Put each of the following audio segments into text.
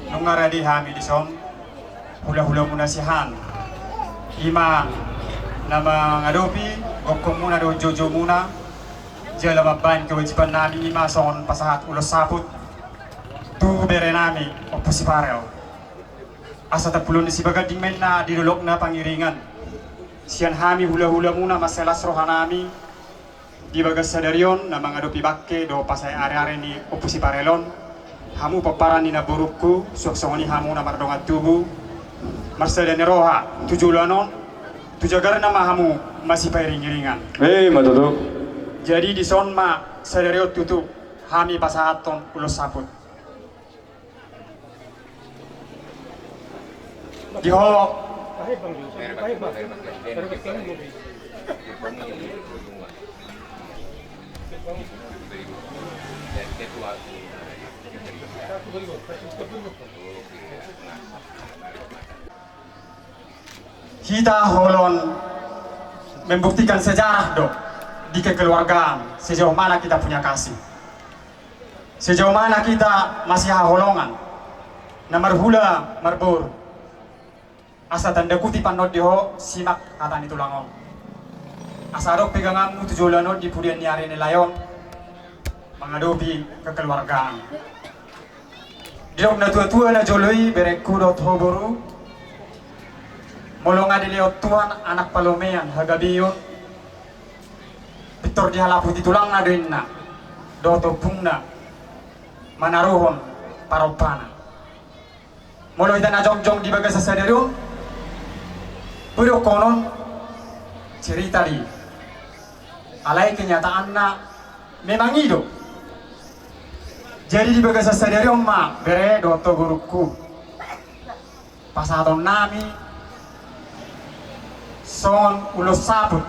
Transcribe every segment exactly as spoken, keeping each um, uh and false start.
Nunga rade hami dison, hulahulamuna sian, i ma na mangadopi gokhonmuna dohot joujoumuna, jala mambahen kewajibannami i ma songon pasahat ulos saput tu berenami Ompu Siparel. Asa tapulon ni sibaganding ma inna di dolokna pangiringan. Sian hami hulahulamuna mansai las rohanami, di bagas sadari on na mangadopi bangke dohot pasahat areare ni Ompu Siparel on, hamu pomparan ni namborungku, suang songon i hamu na mardongan tubu, marsada ni roha tu joloan on, tu jagarna ma hamu masipairingiringan. Eh, ma tutu. Jadi dison ma sadari on tutu hami pasahathon ulos saput. Di ho. Hita holan membuktikan sejarah do di kekeluargaan, sejauh mana kita punya kasih. Sejauh mana kita masihaholongan, na marhula marboru. Asa tanda kutip annon di ho, simak hata ni tulang on. Asa adong peganganmu tu joloan on di pudian ni ari ni lae on, mangadopi kekeluargaan. Didok natuatua na jolo i, berengku dohot ho boru, molo nga dilehon Tuhan anak palomean hagabeon, pintor dihalaputi tulangna do inna dohot ompungna manaruhon parompanan. Molo hita na jongjong di bagasan sadari on, boi dohonon cerita do i. Alai kenyataanna memang i do. Jadi di bagasan sadari on ma, bere dohot ho borungku, pasahatonnami songon ulos saput,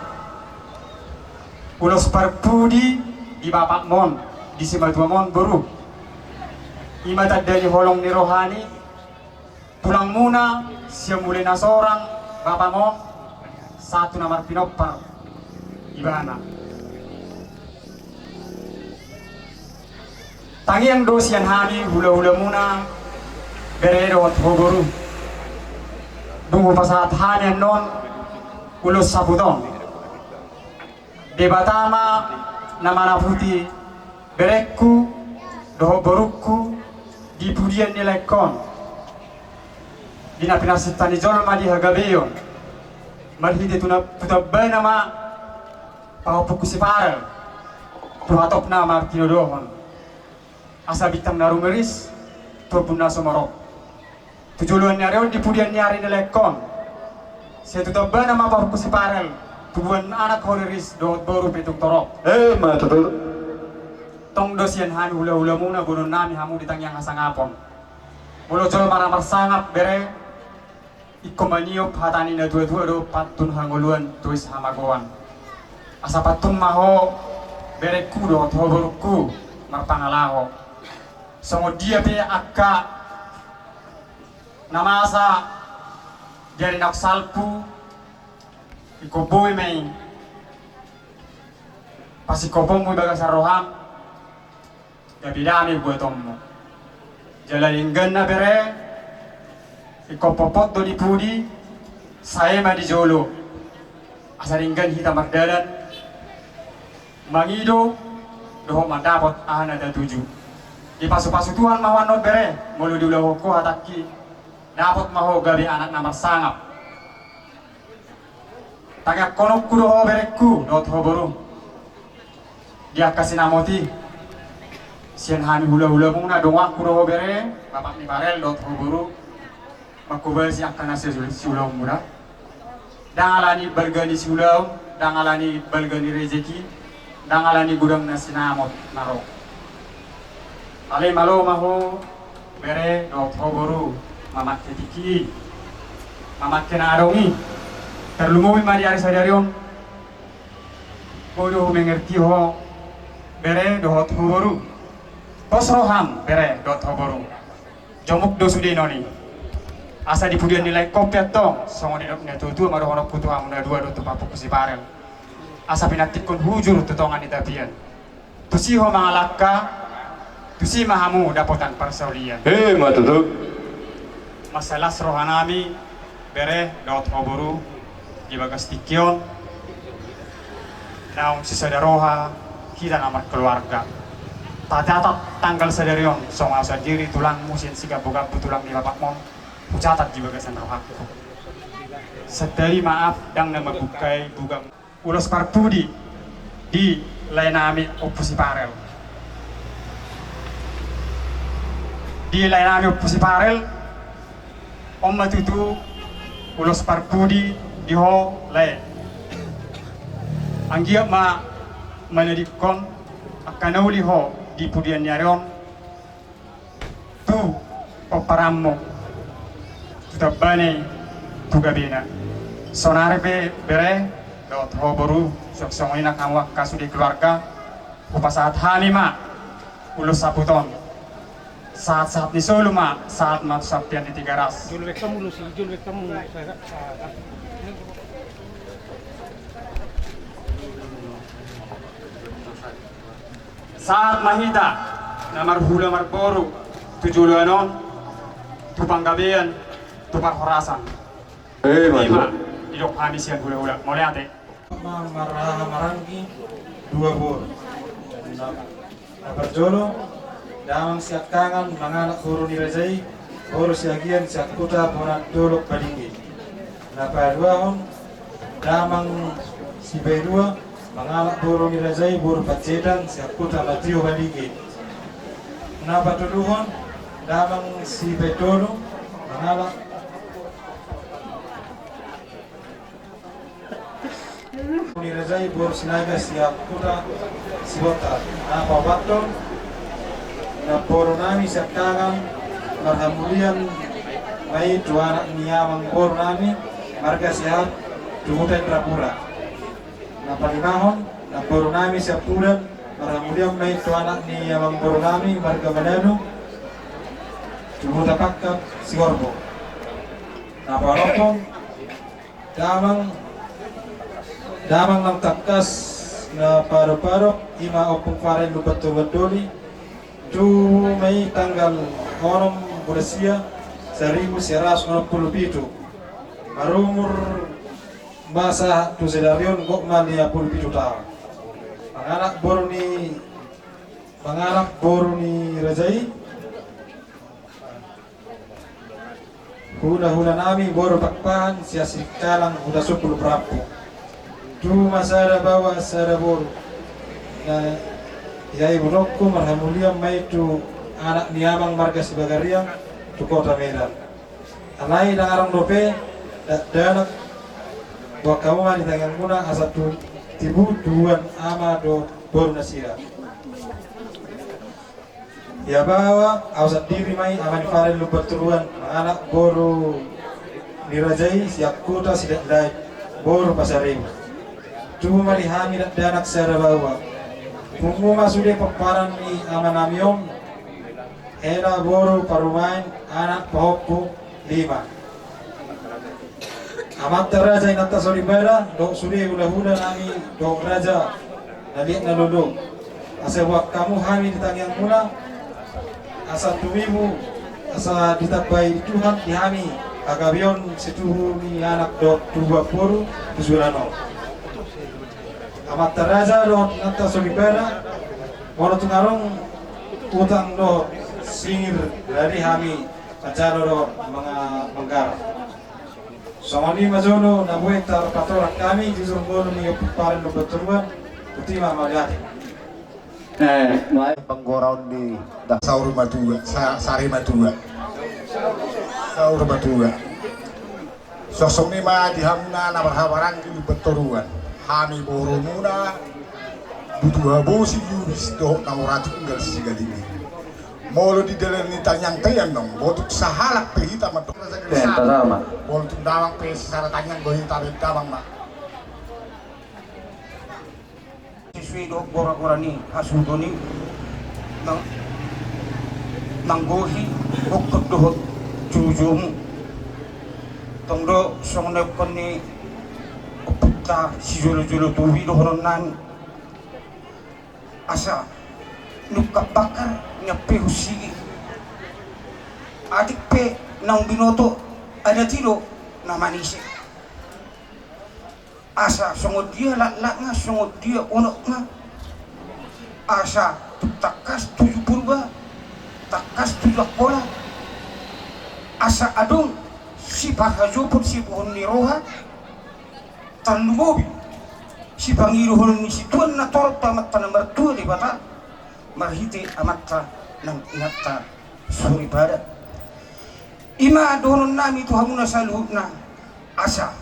ulos parpudi di bapakmon, di simatuamon boru. I ma tanda ni holong ni roha ni tulangmuna sian mulai na sorang bapakmon sahat tu na marpinompar ibana. Tangiang do sian hami hulahulamuna, bere dohot ho boru, dung hupasahat hami annon ulos saput on. Debata ma na manaputi berengku dohot borungku di pudian ni laengkon, di na pinarsinta ni jolma di hagabeon, marhite tu na, tu tambana ma pahompungku si Parel, tu hatopna martinodohon. Asa bintang na rumiris, tu ombun na sumorop. Tu joloan ni ari on, di pudian ni ari ni laengkon, sai tu tambana ma pahompungku si Parel, tubuan anak ho riris dohot boru pe tung torop. Eh, ma tutu. Tong do sian hami hulahulamuna boanonnami hamu di tangiang hasangapon. Molo jolma na marsangap, bere, ingkon maniop hata ni natuatua do, pantun hangoluan, tois hamagoan. Asa pantun ma ho, berengku dohot ho borungku, marpangalaho. Songon dia pe angka na masa di ari naung salpu, ingkon boi ma i pasingkoponmu di bagasan roham, gabe dame buatonmu. Jala dengganna, bere, ingkon potpot do di pudi, sae ma di jolo. Asa denggan hita mardalan mangido dohot mandapot aha na tatuju. Dipasupasu Tuhan ma ho annon, bere, molo diulahon ho hatangki, dapot ma ho gabe anak na marsangap. Tangiangkononku do ho, berengku dohot ho boru, di angka sinamot i. Sian hami hulahulamuna, donganku do ho, bere, bapak ni Parel dohot ho boru, manghobasi angka na siul-, siulaonmuna. Ndang ala ni balga ni siulaon, ndang ala ni balga ni rejeki, ndang ala ni godang na sinamot na ro. Alai malo ma ho, bere dohot ho boru, mamangke tingki i, mamangke na adong i. Tarlumobi ma di ari sadari on, boi do humengerti ho, bere dohot ho boru. Pos roham, bere dohot ho boru. Jomuk do sude non i. Asa di pudian ni laengkon pe antong, songon nidok ni natuatua ma dohononku tu hamu na dua dohot tu pahompungku si Parel. Asa pinantikkon hujur tu tonga ni tapian. Tusi ho mangalangka, Tusi ma hamu dapotan parsaulian. He, ma tutu. Mansai las rohanami, bere dohot ho boru, di bagas tingki on. Naung sisada roha hita na markeluarga. Tacatat tanggal sadari on songon au sandiri tulangmu sian Sigambogambo, tulang ni bapakmon, hucatat di bagasan rohangku. Sandali maaf ndang na mambungkai bugang. Ulos parpudi di laenami Ompu Siparel. Di laenami Ompu Siparel, on ma tutu ulos parpudi di ho lae. Anggiat ma manadingkon angka na uli ho di pudian ni ari on tu pomparanmu, tu tambana i, tu gabena. Saonari pe bere dohot ho boru, songon i nang hamu angka sude keluarga, hupasahat hami ma ulos saputon. Sahat-sahat ni solu ma, sahat ma tu sampean di Tigaras. Jolo baen hamu ulos i, jolo baen hamu ulos i. Sahat ma hita na marhula marboru tu joloan on, tu panggabean, tu parhorasan. Eh, ima didok hami sian hulahula. Mauliate. Marhaha maranggi dua boru. Na parjolo, damang siangkangan mangalap boru ni raja i, boru Siagian sian huta Bonan Dolok Balige. Na paduahon, damang sipaidua mangalap boru ni raja i, boru Panjaitan sian huta Matio Balige. Na patoluhon, damang sipaitolu mangalap ni raja i, boru Sinaga sian huta Sibontar. Na paopathon, namborunami siangkangan marhamulian ma i tu anak ni amangborunami marga Siahaan tu huta Indrapura. Na palimahon, namborunami sian Pudan marhamulian ma i tu anak ni amangborunami marga Manado tu huta Pangkep Sigorbo. Na paonomhon, damang, damang naung tangkas na padopadop, ima Ompung Farel Lumbantoruan Doli, tubu ma i tanggal onom bulan sia, saribu sia ratus onom pulu pitu. Marumur ma sahat tu sadari on gok ma lima pulu pitu taon. Mangalap boru ni, mangalap boru ni raja i, hulahulanami boru Pakpahan sian Singkalang Hutasumpul Prabu. Tubu ma sada baoa sada boru. Na, ia ibunoku marhamulian ma i tu anak ni amang marga Sibagariang tu kota Medan. Alai ndang adong dope dakdanak, boan hamu ma di tangiangmuna asa tu tibu tubuan ama dohot boru nasida. Ia baoa, au sandiri ma i, ama ni Farel Lumbantoruan, mangalap boru ni raja i sian huta Sidaet Laet, boru Pasaribu. Tubu ma di hami dakdanak sada baoa. Pungu ma sude pomparan ni amanami on, hela boru parumaen, anak pahompu lima. Amanta raja, inanta soripada, dohot sude hulahulanami dohot raja na liat na lolo. Asa boan hamu hami di tangiangmuna, asa tumibu, asa ditambai Tuhan di hami hagabeon situhu ni anak dohot tubuan boru tu joloan on. Amanta raja dohot inanta soripada, molo tung adong utang dohot singir dari hami manjalo dohot manga-, manggarar. Songon i ma jolo na boi tarpatoran hami, jujur ngolu ni Ompung Farel Lumbantoruan, botima, mauliate. Eh, ma- Panggoraon ni da- Saur matua, sa-, sari matua. Saur matua. Songon i ma di hamuna na marhaha maranggi Lumbantoruan. Hami borumuna, butuha bosi jubis dohot na mora tunggal sigalingi. Molo di dalan ni tangiang pe ian nong, botuk sahalak pe hita mandok. Eh, tadama. Molo tung damang pe sisada tangiang do hita, baen damang ma. Sesuai dohot gora-gora ni hasuhuton i, nang-, nanggohi gokhon dohot joujoumu. Tong do songon na nidok ni ompunta sijolo-jolo tubu i dohononnami. Asa Nungkap bangkar nian pe husigit. Atik pe naung binoto adat i do na manise. Asa songon dia laklakna, songon dia unokna. Asa tung tangkas tuju Purba, tangkas tuju Angkola. Asa adong siparhajopon sibohon ni roha, tarlumobi sipangidohonon ni situan na torop tu Amanta na martua Debata, marhite amanta nang inanta soripada. I ma dohonon nami tu hamuna saluhutna, asa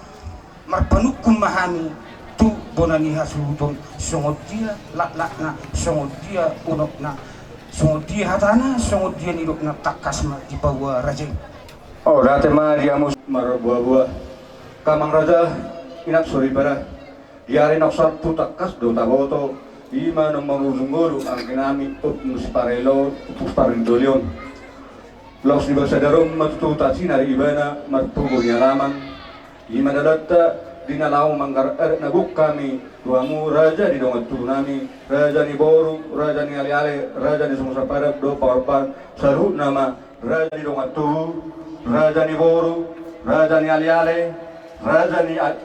marpanungkun ma hami tu bona ni hasuhuton, songon dia laklakna, songon dia unokna, songon dia hatana, songon dia nidokna, tangkas ma dipaboa raja i. Mauliate ma di hamu marboaboa, amang raja, inanta soripada. Di ari naung salpu tangkas do taboto, i ma naung mangujung ngolu anggi nami Ompu Siparello, Ompu Siparindolion. Laos di bagasan daron ma tutu tasinari ibana marpungu ni alaman. I ma dalanta di na laho manggarar adat na gok hami tu hamu, raja ni dongan tubu nami, raja ni boru, raja ni aleale, raja ni songon sapadan dohot pangorban, saluhutna ma raja ni dongan tubu, raja ni boru, raja ni aleale, raja ni a-,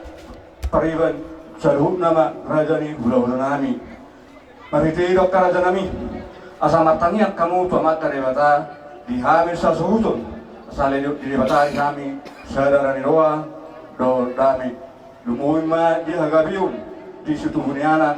pariban, saluhutna ma raja ni hulahula nami. Marhite i do angka raja nami, asa martangiang hamu tu Amanta Debata di hami sasuhuton, asa lean di Debata di hami sada ra ni roha dohot dame. Lumobi ma di hagabeon di situbu ni anak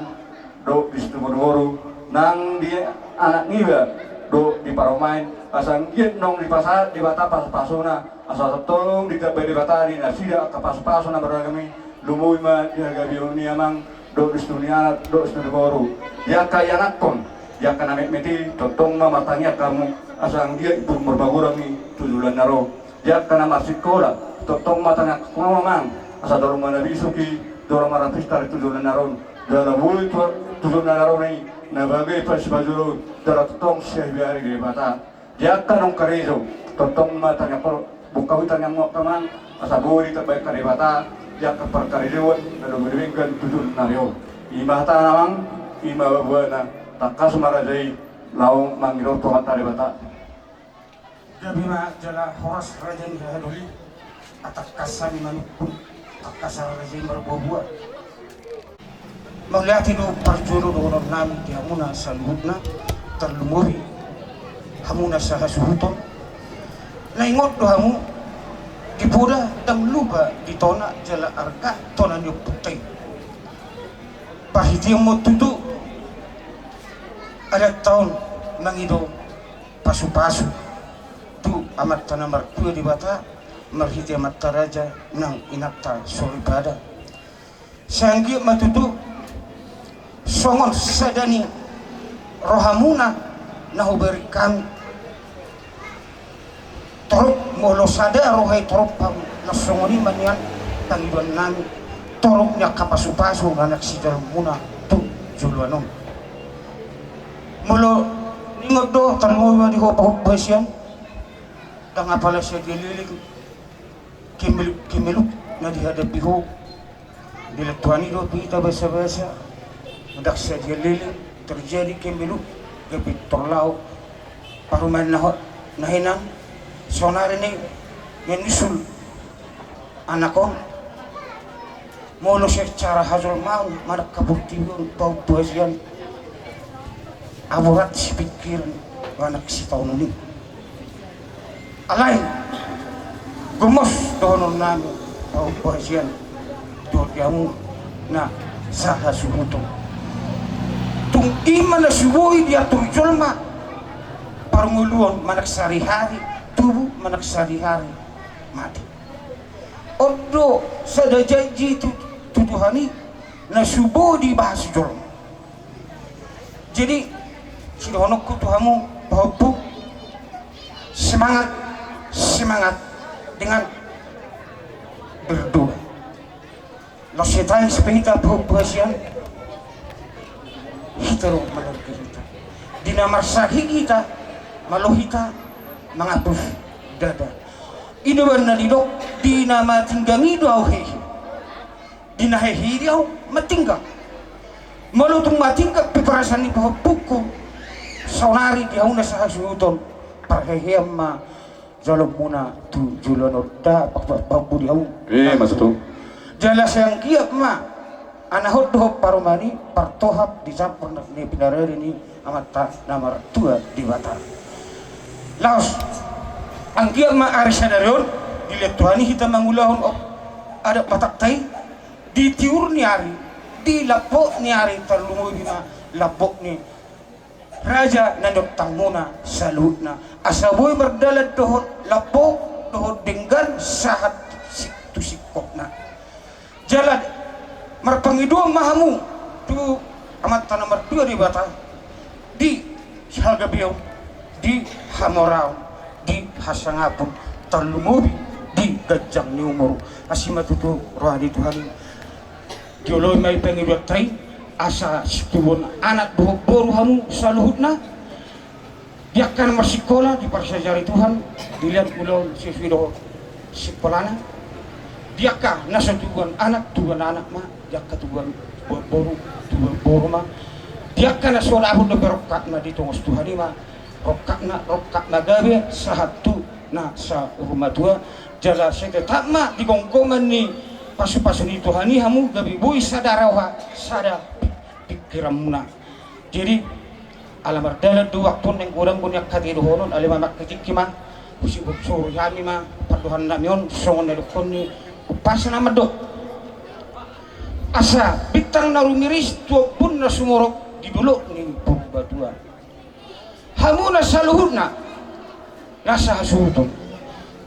dohot di situbu ni boru, nang di anak niba dohot di parumaen, asa anggiat naung dipasahat Debata pasupasuna, asa tongtong ditambai Debata di nasida angka pasupasu na maragam i. Lumobi ma di hagabeon ni amang dohot di situbu ni anak dohot di situbu ni boru, di angka ianakhon, di angka na metmet i, tongtong ma martangiang hamu, asa anggiat burung marmagurang i tu joloan na ro. Di angka na marsikola, tongtong ma tangiangkonmu amang, asa jolo ma na bisuk i, jolo ma na pistar i tu joloan na ro, jala boi tu, tu joloan na ro i na bagas pasipajolo, jala tongtong siabiari Debata. Di angka naung karejo, tongtong ma tangiangkon, bungkau i tangiangmu amang, asa boi ditambai angka Debata di angka parkarejoan na dobe-dobenggan tu joloan na ro. I ma hatana amang, i ma bubuana, tangkas ma raja i laho mangido tu Amanta Debata. Gabe ma jala horas raja ni hahadoli, tangkas hami manungkun, tangkas raja i marboaboa. Mauliate do parjolo dohonon nami di hamuna saluhutna, tarlumobi hamuna sahasuhuton. Na ingot do hamu, di poda ndang lupa di tona, jala arga tona ni ompunta i. Parhitean ma tutu adanta on mangido pasupasu tu Amanta na martua Debata, marhite amanta raja nang inanta soripada. Sai anggiat ma tutu songon sada ni rohamuna na huberi hami. Torop molo sada roha i torop hamu, na songon i ma nian pangidoan nami, torop ni angka pasupasu na naeng sijaloonmuna tu joloan on. Molo ingot do, tarlumobi ma di ho pahompu hasian, ndang apala sadia leleng kemeluk-kemeluk na dihadapi ho. Di lehon Tuhan i do hita basabasa, ndang sadia leleng terjadi kemeluk, gabe tor laho parumaen na ho, na hinan, saonari ni menyusul anak on. Molo secara hajolmaon manang haportibi on, pahompu hasian, aborat sipingkiran manang sitaonon i. Alai gomos dohonon nami, pahompu hasian, tu di hamuna sahasuhuton. Tung i ma na so boi diatur jolma, parngoluon manang sahari-hari tubu, manang sahari-hari mate. On do sada janji tu, tu Tuhan i na so boi dibahas jolma. Jadi, sidohononku tu hamu pahompu, semangat, semangat dengan berdoa. Laos sai tangis pe hita pahompu hasian, hita do manang hita. Di na marsahit hita, malo hita mangapus dada. I do umbahen na didok, di na matinggang i do ahu hehe. Di na hehe i do ahu matinggang. Molo tung matinggang pe perasaan ni pahompungku, Saonari di hamu na sahasuhuton, parhehean ma jolomuna tu joloan on, da pambudion. Ima tutu. Jala sai anggiat ma anahon dohot parumaen i partohap di jampang na pinarade ni Amanta na martua Debata. Laos anggiat ma ari sadari on dilehon Tuhan i hita mangulahon adat Batakta i, di tiur ni ari, di lambok ni ari, tarlumobi ma lambok ni raja na niontangmuna saluhutna, asa boi mardalan dohot lambok dohot denggan sahat tu singkopna. Jala marpangidoan ma hamu tu Amanta na martua Debata di hagabeon, di hamoraon, di hasangapon, tarlumobi di ganjang ni umur. Asi ma tutu roha ni Tuhan i. Dioloi ma i pangidoanta i, asa situbuhon anak dohot boru hamu saluhutna. Di angka na marsikola, diparsajari Tuhan, dilehon ulaon sesuai dohot sikolana. Di angka na so tubuan anak, tubuan anak ma, di angka tubuan boru, tubuan boru ma. Di angka na so dapot dope rongkapna, ditongos Tuhan i ma rongkapna, rongkap na gabe sahat tu na saur matua. Jala sai tetap ma di gomgoman ni pasupasu ni Tuhan i hamu gabe boi sada roha, sada pi-, pingkiranmuna. Jadi ala mardalan do waktu on, naeng godang do nian hata i dohonon, alai ma mangkitikki ma, husi boru hami ma pandohan nami on, songon na didokkon ni umpasa na mandok: Asa bintang na rumiris tu ombun na sumorop di dolok ni Purbatua. Hamu na saluhutna na sahasuhuton,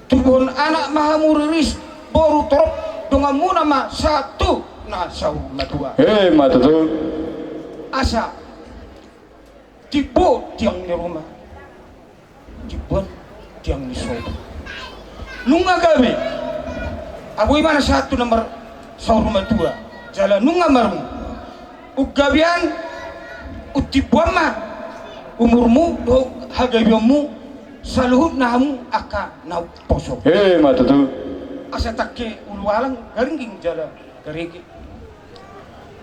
tubuhon anak ma hamu riris, boru torop, donganmuna ma sahat tu na saur matua. Ima tutu. Asa timbo tiang ni ruma, timbo tiang ni sopo. Nunga gabe, abo i ma na sahat tu na mar-, saur matua. Jala nunga marmu, unggabean, untimboan ma umurmu dohot hagabeonmu saluhutna hamu angka na umposo. Ima tutu. Asa tangke ulualang garingging jala garege.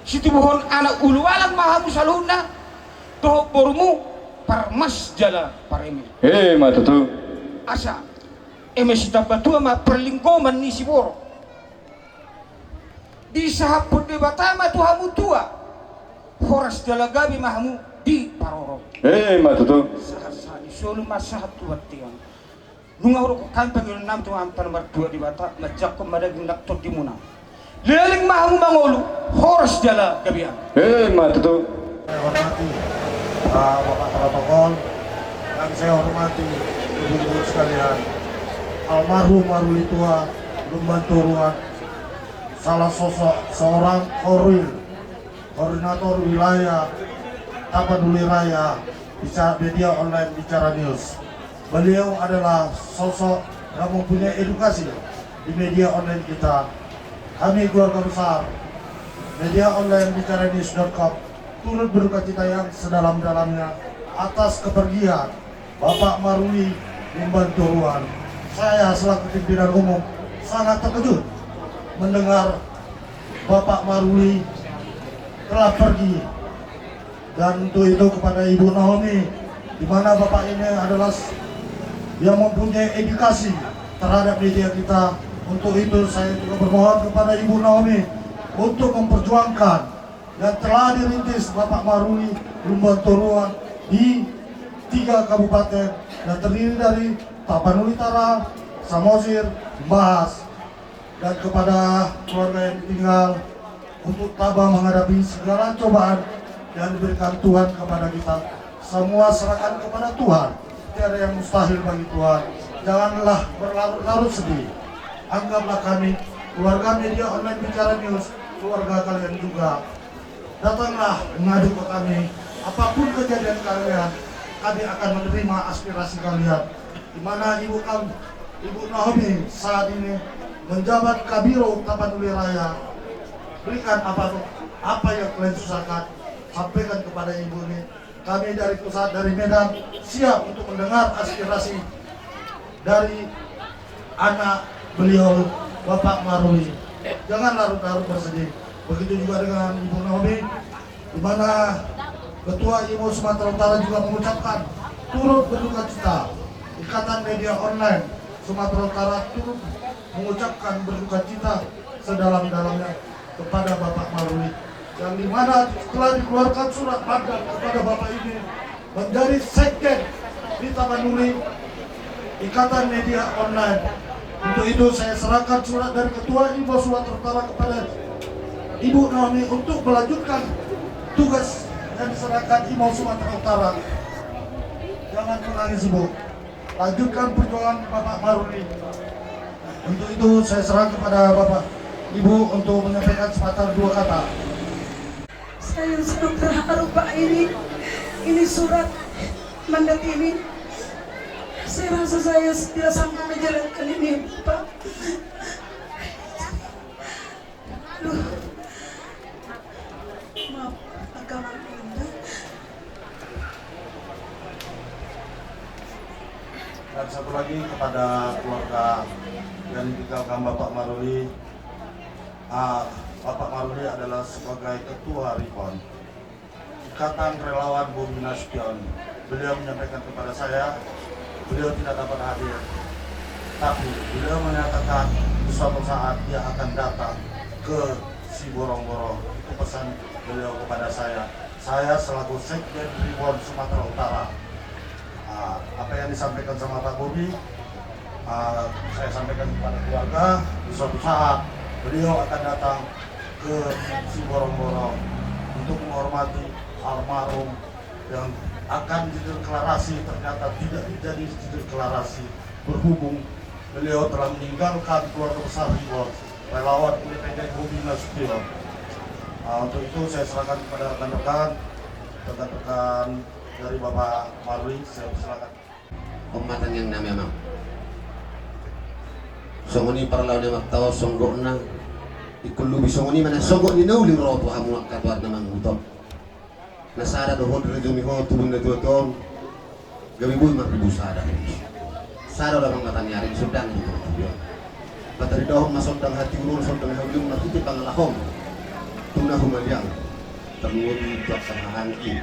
Situbuhon anak ulualang ma hamu saluhutna, dohot borumu parmas jala pareme. Ima tutu. Asa eme sitambatua ma parlinggoman ni siborok. Disahaphon Debata ma tu hamu tua, horas jala gabe ma hamu diparorot. Ima tutu. Sahat-sahat ni solu ma sahat tu bontean. Nunga hudok hami pangidoan nami tu Amanta na martua Debata, manjangkon ma daging nang tondimuna. Leleng ma hamu mangolu, horas jala gabe. Ima tutu. Saya hormati, ah, Bapak Protokol, dan saya hormati ibu-ibu sekalian. Almarhum Maruli Tua Lumban Toruan, salah sosok seorang koruil, koordinator wilayah Tapanuli Raya, bica-, media online Bicara News. Beliau adalah sosok yang mempunyai edukasi di media online kita. Kami keluarga besar media online Bicara News dot com turut berduka cita yang sedalam-dalamnya atas kepergian Bapak Maruli Lumban Toruan. Saya selaku pimpinan umum sangat terkejut mendengar Bapak Maruli telah pergi. Dan untuk itu kepada Ibu Naomi, di mana Bapak ini adalah s-, yang mempunyai edukasi terhadap media kita. Untuk itu saya juga bermohon kepada Ibu Naomi untuk memperjuangkan yang telah dirintis Bapak Maruli Lumban Toruan di tiga kabupaten yang terdiri dari Tapanuli Utara, Samosir, Bahas. Dan kepada keluarga yang ditinggal, untuk tabah menghadapi segala cobaan yang diberikan Tuhan kepada kita. Semua serahkan kepada Tuhan. Tiada yang mustahil bagi Tuhan. Janganlah berlarut-larut sedih. Anggaplah kami, keluarga media online Bicara News, keluarga kalian juga. Datanglah mengadu ke kami. Apapun kejadian kalian, kami akan menerima aspirasi kalian. Di mana ibu kam-, Ibu Naomi saat ini menjabat Kabiro Tapanuli Raya. Berikan apa, apa yang kalian susahkan, sampaikan kepada ibu ini. Kami dari pusat, dari Medan, siap untuk mendengar aspirasi dari anak beliau, Bapak Maruli. Jangan larut-larut bersedih. Begitu juga dengan Ibu Naomi, di mana Ketua IMU Sumatera Utara juga mengucapkan turut berduka cita. Ikatan Media Online Sumatera Utara turut mengucapkan berduka cita sedalam-dalamnya kepada Bapak Maruli, yang dimana telah dikeluarkan surat mandat kepada Bapak ini menjadi sekjen di Tapanuli Ikatan Media Online. Untuk itu, saya serahkan surat dari Ketua IMU Sumatera Utara kepada Ibu Naomi untuk melanjutkan tugas yang diserahkan IMU Sumatera Utara. Jangan menangis, Ibu. Lanjutkan perjuangan Bapak Maruli. Untuk itu, saya serahkan kepada Bapak Ibu untuk menyampaikan sepatah dua kata. Saya sangat terharu, Pak, ini, ini surat mandat ini. Saya rasa saya tidak sanggup menjalankan ini, Pak. Aduh. Maaf, agak malu. Dan satu lagi kepada keluarga yang ditinggalkan Bapak Maruli. Ah, Bapak Maruli adalah sebagai ketua Ribon, Ikatan Relawan Bobi Nasution. Beliau menyampaikan kepada saya, beliau tidak dapat hadir, tapi beliau menyatakan suatu saat dia akan datang ke Siborongborong. Itu pesan beliau kepada saya. Saya selaku Sekjen Ribon Sumatera Utara, ah, apa yang disampaikan sama Pak Bobi, ah, saya sampaikan kepada keluarga, di suatu saat beliau akan datang ke Siborongborong untuk menghormati almarhum yang akan dideklarasi, ternyata tidak jadi dideklarasi, berhubung beliau telah meninggalkan keluarga besar Ribon, relawan independen Bobi Nasution. Ah, untuk itu saya serahkan kepada rekan-rekan, rekan-rekan dari Bapak Maruli, saya persilakan. Om ma tangiang nami, Amang. Songon i parlao ni Amanta on songgotna, ingkon lobi songon i ma na songgot ni na uli ro tu hamu angka tuan na manguhut on. Na sada do ho di raja ni ho tubu ni natuatua on, gabe boi marribu sada. Sada do, Amang, ma tangiang i, sondangi di tubu on. Pataridahon ma sondang hatiuron, sondang haulion marhite pangalahom tu na humaliang, tarlumobi tu angka hahaanggi.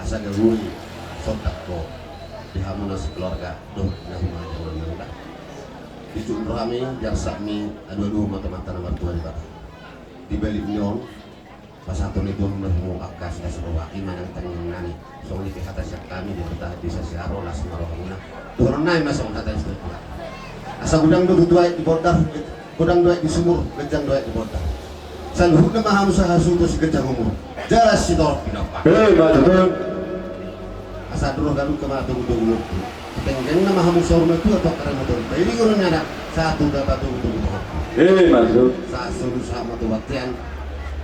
Asa gabe boi sondang ho di hamuna sakeluarga dohot na humaliang on, Amang. Dijujur rohami, diarsakmi, aduaduhon ma tu Amanta na martua Debata. Di balik ni on, pasahaton ni Tuhan ma tu hamu angka silas roha, i ma nang tangiang nami. Songon i pe hata sian hami di partahan desa Siaro, las ma rohamuna. Dohonon nami ma songon hata ni Tuhan. Asa godang do tutu aek di bondar, godang do aek di sumur, ganjang do aek di bondar. Saluhutna ma hamu sahasuhuton siganjang umur, jala sitorop pinompar. Emma tutu. Asa andor ganup ma togutogu lombu, tenggeng ma hamu saur matua tu angka na martua, pairingi ulaon ni anak, sahat tu na patogutogu tu hamu. Emma tutu. Sahat solu sahat ma tu bontean,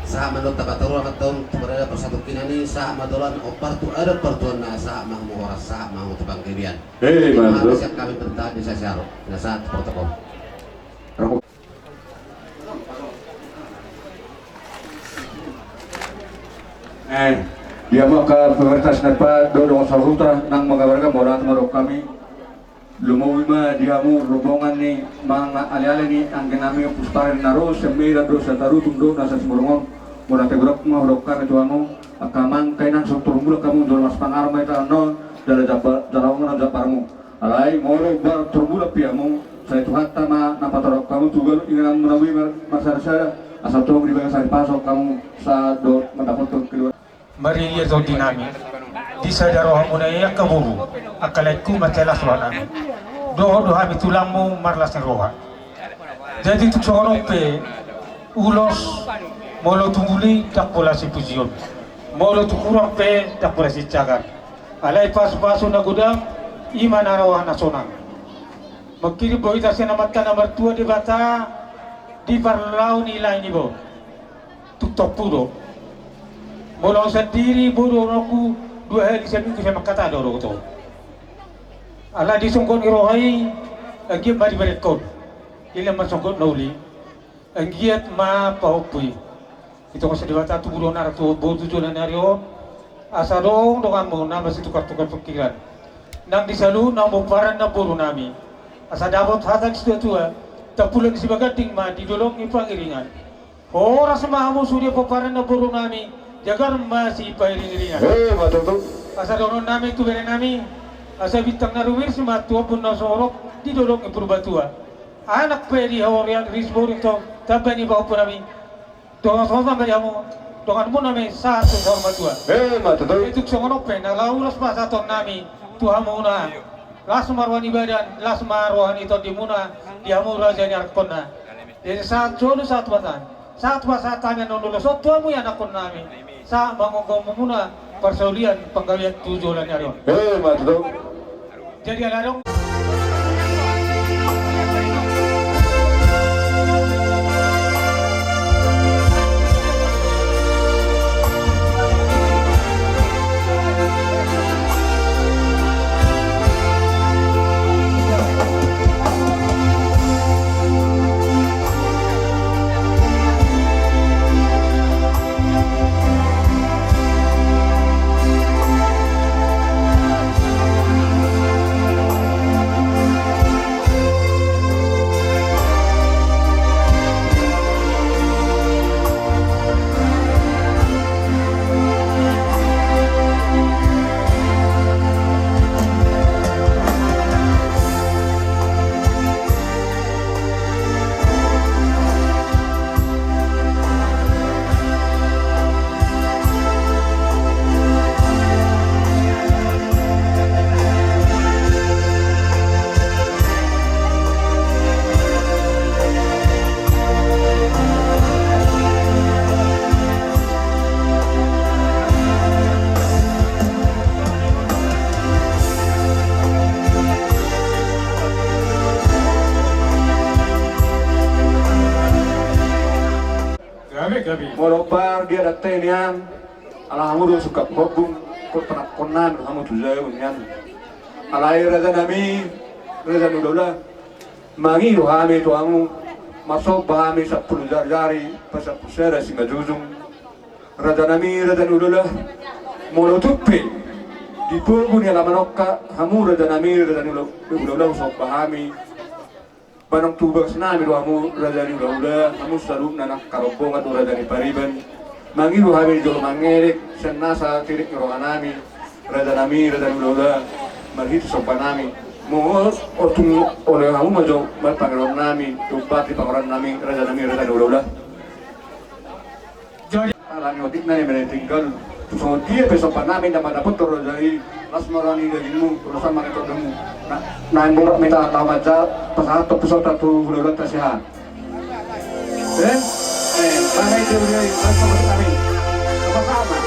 sahat ma dohot hata parsaoran, tu paradaton, parsatongkinan i, sahat ma tu ulaon, ompar tu adat partuaonna, sahat ma hamu horas, sahat ma hamu tu panggabean. Emma tutu. Sian hami partahan desa Siaro, na sahat tu protokol. Eh, di hamu angka pemerintah Sianipar dohot dongan sahuta nang marga Marga, mauliate ma didok hami. Lumobi ma di hamu rombongan ni amang na aleale ni anggi nami Ompus Paren na ro sian Medan dohot Satarutung dohot na sa Simorong on. Mauliate godang ma hudok hami tu hamu angka amang, angka inang, so tor mulak hamu jolo marsipanganon ma hita annon, jala japa-, jala horas ma jambarmu. Alai molo bar tor mulak pe hamu, sai Tuhanta ma na patorop hamu tu ganup ingananmuna i mar-, marsadasada, asa tong di bagasan i pasok hamu sahat dohot mandapothon keluarga. Marhite tondi nami, di sada rohamuna i angka boru, angka laengku, mansai las rohanami. Dohot do hami tulangmu marlas ni roha. Jadi tung songon on pe, ulos, molo tu uli ndang pola sipujion, molo tu hurang pe ndang pola sijagar. Alai pasupasu na godang, i ma na roha na sonang. Mangkirim do hita sian Amanta na martua Debata di parlao ni lae ni boru. Tung tompu do. Molo au sandiri, boru, anakku, dua hali saminggu sai mangkatai do au dohot ho. Ala di songgot ni roha i, anggiat ma diberengkon. Ilang ma songgot na uli. Anggiat ma pahompu i. Di tonga si Debata tubu do na ra tu boru tu joloan ni ari on. Asa adong donganmu na masitukar-tukar pingkiran. Nang di saluhut na pomparan na boru nami. Asa dapot hata ni situatua, tampulon ni sibaganding ma di dolok ni pangiringan. Horas ma hamu sude pomparan na boru nami, Jagar ma sipairing-iringan. Eh, ma tutu. Asa dohonon nami tu bere nami, asa bintang na rumiris ma tu ombun na sumorop di dolok ni Purbatua. Anak pe di haurian ris boru tong, tamba ni pahompu nami. Dongan songon ma di hamu, donganmuna ma i sahat tu saur matua. Eh, ma tutu. Tung songon on pe, na laho ulos pasahaton nami tu hamuna. Las ma roha ni badan, las ma roha ni tondimuna, di hamu raja ni anakkonna. Jadi sahat solu sahat mata. Sahat pasahat hami annon ulos on tu hamu ianakkon nami. Sahat manggomgom hamuna parsaulian panggabean tu joloan ni ari on. Eh, ma tutu. Jadi ala adong. Gabe, gabe. Molo bar dia da tenian, ala hamu do sungkap hobung, kol panakkon nami hamu tu jabu nian. Alai raja nami, raja ni ulaula. Mangido hami tu hamu, marsomba hami sampulu jari-jari, pasampulu sada simanjujung. Raja nami, raja ni ulaula, molo tung pe di pogu ni alaman on, hamu raja nami, raja ni ula-, ulaula, husomba hami. Bahen tu bagas nami do hamu raja ni ulaula, hamu saluhutna nangkin rombongan do raja ni pariban. Mangido hami jolo mangelek, sian nasa tingki ni roha nami. Raja nami, raja ni ulaula, marhite somba nami. Molo tung olo hamu ma jo marpangidoan nami, dompak di pangoran nami, raja nami, raja ni ulaula. Alani otik nami mene tinggal. Tu songon dia pe somba nami na mandapothon raja i, las ma roha ni dagingmu, ulos ma roha ni tondimuna. Na, na, mita laho manjalo, pasahat tu pusok tu ulaula ta siha. Eh? Eh, tangan itu dia, tangan sama kami. Sama-sama.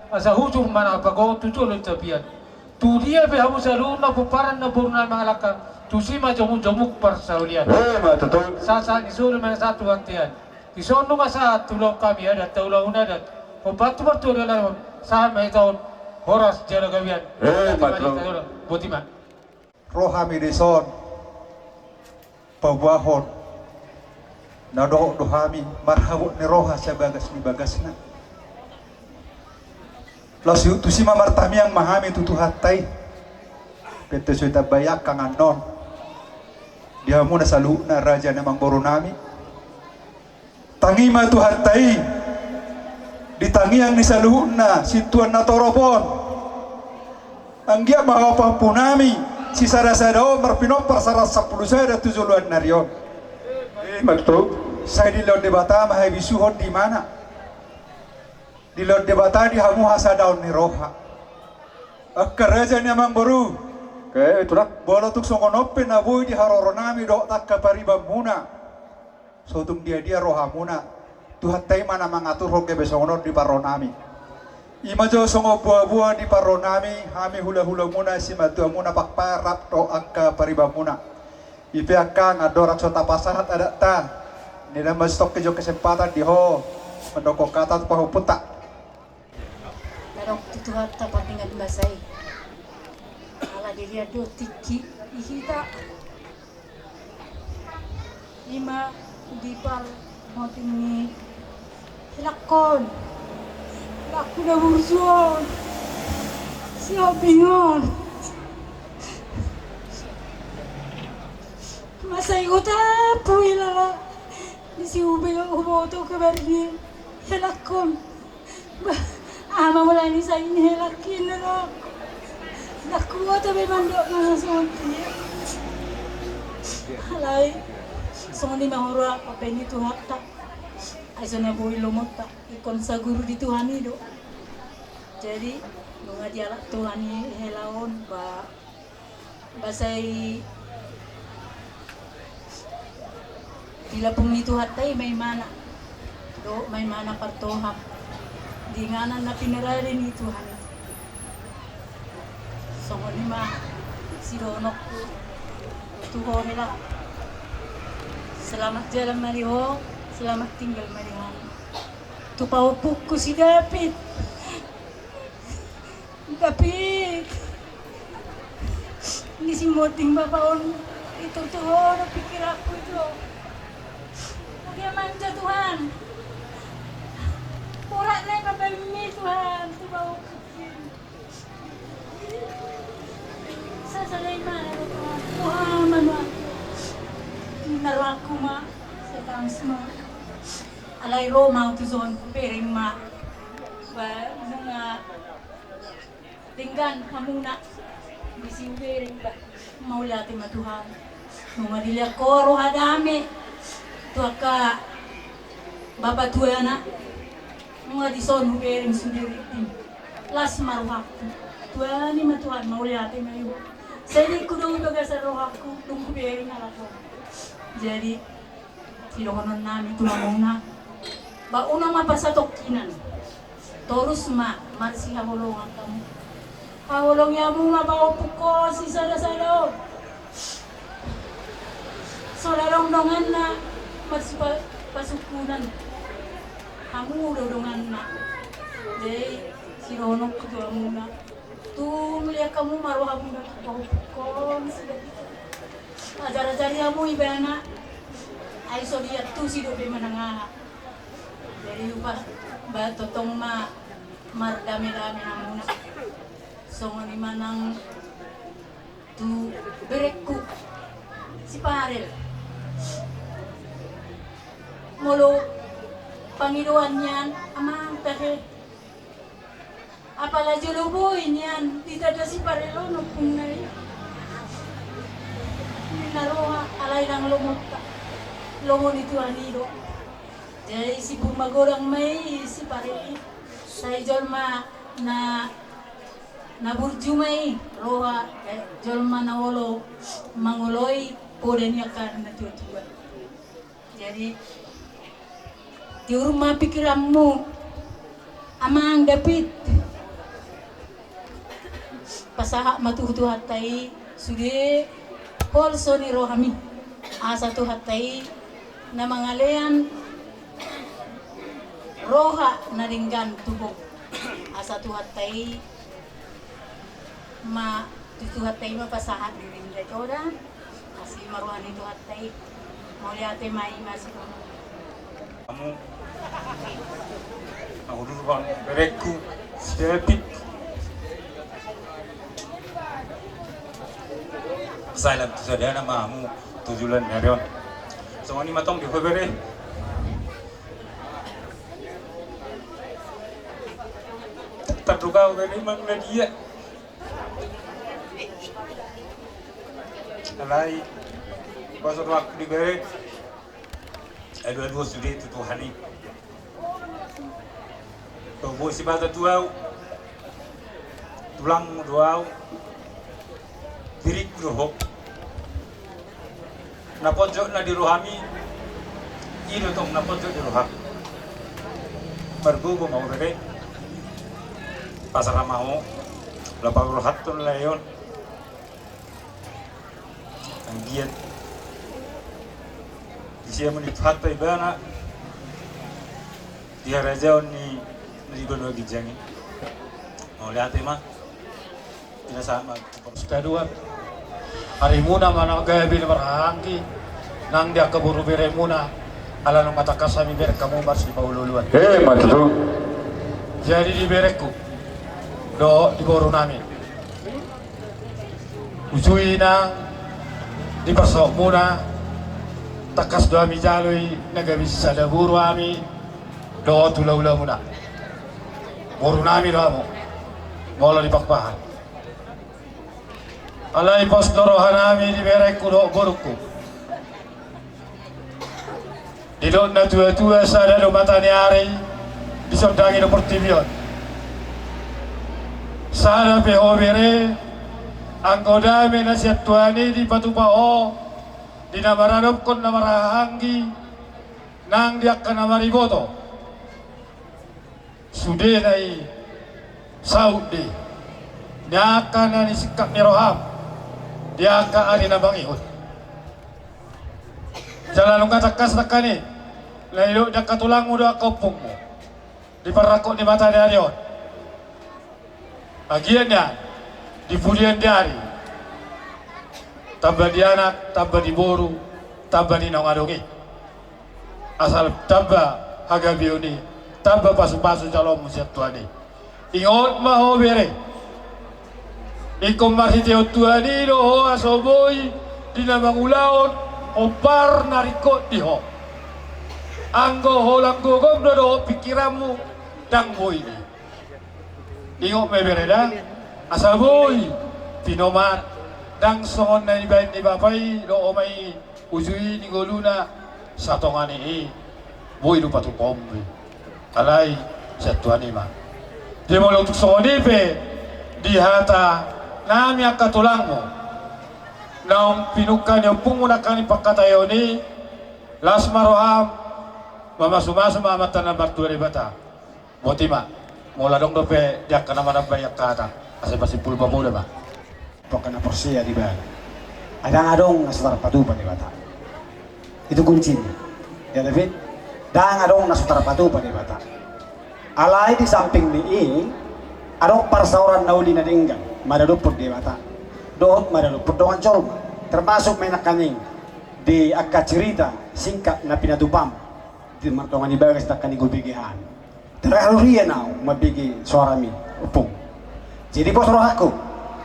Asa hujur ma na pagohon tu jolo tapian. Tu dia pe hamu saluhutna pomparan na boru na mangalangka, tusi ma jomuk-jomuk parsaulian. Eh, ma tutu. Sahat-sahat ni solu ma sahat tu bontean. Dison nunga sahat tu ulaon hami adat, tu ulaon adat. Hombar tu martua di halak on, sahat ma hita on horas jala gabe. Eh, ma tutu. Boti ma. Ro hami dison paboahon na dohot do hami marhabot ni roha sabagas ni bagasna. Laos tusi ma martangiang ma hami tu Tuhanta i. Pette so ditambai angka annon di hamuna saluhutna raja ni amangboru nami. Tangi ma Tuhanta i di tangiang ni saluhutna sintuan na torop on. Anggiat ma hamu pahompu nami sisada-sada on marpinompar saratus sampulu sada tu joloan ni ari on. Eh, ma tutu. Sai dilehon Debata ma habisuhon di ibana. Dilehon Debata di hamu hasadaon ni roha. Angka raja ni amangboru. Eh, tutu. Molo tung songon on pe na boi di haroro nami dohot angka paribanmuna. So tung dia-dia rohamuna, Tuhanta i ma na mangaturhon gabe songon on di parro nami. I ma jo songon boa-boa di parro nami, hami hula-hulamuna, simatuamuna, Pakpae rap dohot angka paribanmuna. I pe angka na dorang so tapasahat adatta, nida ma sitongkin jo kesempatan di ho mandokkon hata tu pahompunta. Tadok tu Tuhanta pardenggan basa i. Ala dilihat do tingki i hita. I ma di parmoting ni helangkon, helangku na burju on, si Ompung on. Masa i huta pui lala di si Ube huboto kabar ni helangkon. Bah, aha ma mula ni sai ni helangki na ro. Ndang kuat be mandok na songon dia. Alai songon i ma huroha pambaen ni Tuhanta. Ai so na boi lomonta ingkon saguru di Tuhan i do. Jadi nunga dialap Tuhan i hela on ba Ba sai dilapung ni Tuhanta i ma imana dohot ma imana partohap di inganan na pinarade ni Tuhan i. Songon i ma sidohononku tu ho hela. Selamat jalan ma di ho, selamat tinggal ma di hami. Tu pahompungku si David. David, ni si Moting bapa on, itu tu ho do pikiranku itu. Dia manja Tuhan. Urat na i pambaenmi Tuhan tu bau. Sasada imana do Tuhan. Tuhan manu aku. Naro aku ma. Setangis ma. Alai ro ma au tu son hubereng ma. Ba nunga denggan hamuna di si hubereng ba. Mauliate ma Tuhan. Nunga dilehon ho roha dame tu angka bapa tuana. Nunga dison hubereng sude ringting. Las ma rohangku. Tuani ma Tuhan, mauliate ma i. Sai denggan do i bagasan rohangku dung hubereng halak on. Jadi sidohononnami tu hamuna, ba unang ma pasatongkinan. Torus ma marsihaholongan hamu. Haholongi hamu ma pahompungkon si sada-sada on. So adong donganna marsipasungkunan. Hamu do donganna. Jadi sidohononku tu hamuna. Tung lehon hamu ma rohamuna tu pahompungkon si David. Ajar-ajari hamu ibana. Ai so diantusi dope manang aha. Jadi upa ba tongtong ma mardame-dame hamuna. Songon i ma nang tu berengku si Parel. Molo pangidoan nian amang tahe. Apala jolo boi nian ditanda si Parel on ompungna i. Ninna roha alai ndang lomonta. Lomo ni Tuhan i do. Jadi sibur magodang ma i si Parel i. Sai jolma na, na burju ma i roha, eh, jolma na olo mangoloi poda ni angka na tua-tua. Jadi tiur ma pikiranmu amang David. Pasahat ma tu Tuhanta i sude holso ni rohami, asa Tuhanta i na mangalean roha na denggan tu ho, asa Tuhanta i ma, tu Tuhanta i ma pasahat ni denggan i, toda asi ma roha ni Tuhanta i. Mauliate ma i ma si ho. Hamu, na hudurhon berengku si David. Salam tu sadana ma hamu tu joloan ni ari on. Songon i ma tong di ho bere. Tarluka ho bere manang na dia. Alai boso rohangku di bere. Aduaduon sude tu Tuhan i. Tabo si Debata tu ahu. Tulangmu do ahu. Diringku do ho. Na pojok na di rohami, i do tong na pojok di rohangku. Margogo ma ho bere. Pasara ma ho. Laho paborhathon lae on. Anggiat disi ma ni Tuhanta ibana di harajaon ni na di banua ginjang i. Mauliate ma. Pinasahat ma. Sitaduan. Arimuna ma na gabe marhahaanggi nang di angka boru beremuna. Ala nunga tangkas hami bereng hamu marsipaolooloan. Emma tutu. Jadi di berengku dohot di borunami. Ujui nang di parsahutmuna, tangkas do hami jalo i na gabe sisada boru hami dohot hulahulamuna. Borunami do hamu molo di Pakpahan. Alai pos do rohanami di berengku dohot borungku. Didok natuatua, sada do mata ni ari disondangi do portibi on. Sada pe ho bere, anggo dame na sian Tuhan i dipatupa ho di na maradophon na marhahaanggi nang di angka na mariboto. Sudena i saut do i ni angka na nisingkap ni roham di angka ari na mangihut. Jala nunga tangkas nangkin i na nidok di angka tulangmu dohot angka ompungmu di parrangkok ni mata ni ari on. Anggiat nian di pudian ni ari tamba di anak, tamba di boru, tamba di naung adong i. Asal tamba hagabeon i, tamba pasupasu jaloonmu sian Tuhan i. Ingot ma ho bere, ingkon marhitehon Tuhan i do ho asa boi di na mangulahon hombar na ringkot di ho. Anggo holan gogom do dohot pingkiranmu, ndang boi do i. Ingot ma bere da, asa boi pinomat, ndang songon na nibaen ni bapa i dohot oma i, ujui ni ngoluna, satonga ni i boi do patupaonmu i. Alai sian Tuhan i ma. Jadi molo tung songon i pe di hata nami angka tulangmu naung pinungka ni ompungmu nangkin pangkataion i, las ma roham, mamasumasu ma Amanta na martua Debata. Boti ma, molo adong dope di angka na manambai angka hata, asa masimpul pamuda ma. Tu angka na porsea di ibana, ndang adong na so tarpatupa Debata. Itu kuncina. Ya, David? Ndang adong na so tarpatupa Debata. Alai di samping ni i, adong parsaoran na uli na denggan maradophon Debata dohot maradophon dongan jolma. Termasuk ma i nangkin di angka cerita singkat na pinatupam di mardongan di bagas nangkin di G B G an. Terharu ia naung mambege soarami, ompung. Jadi pos rohangku,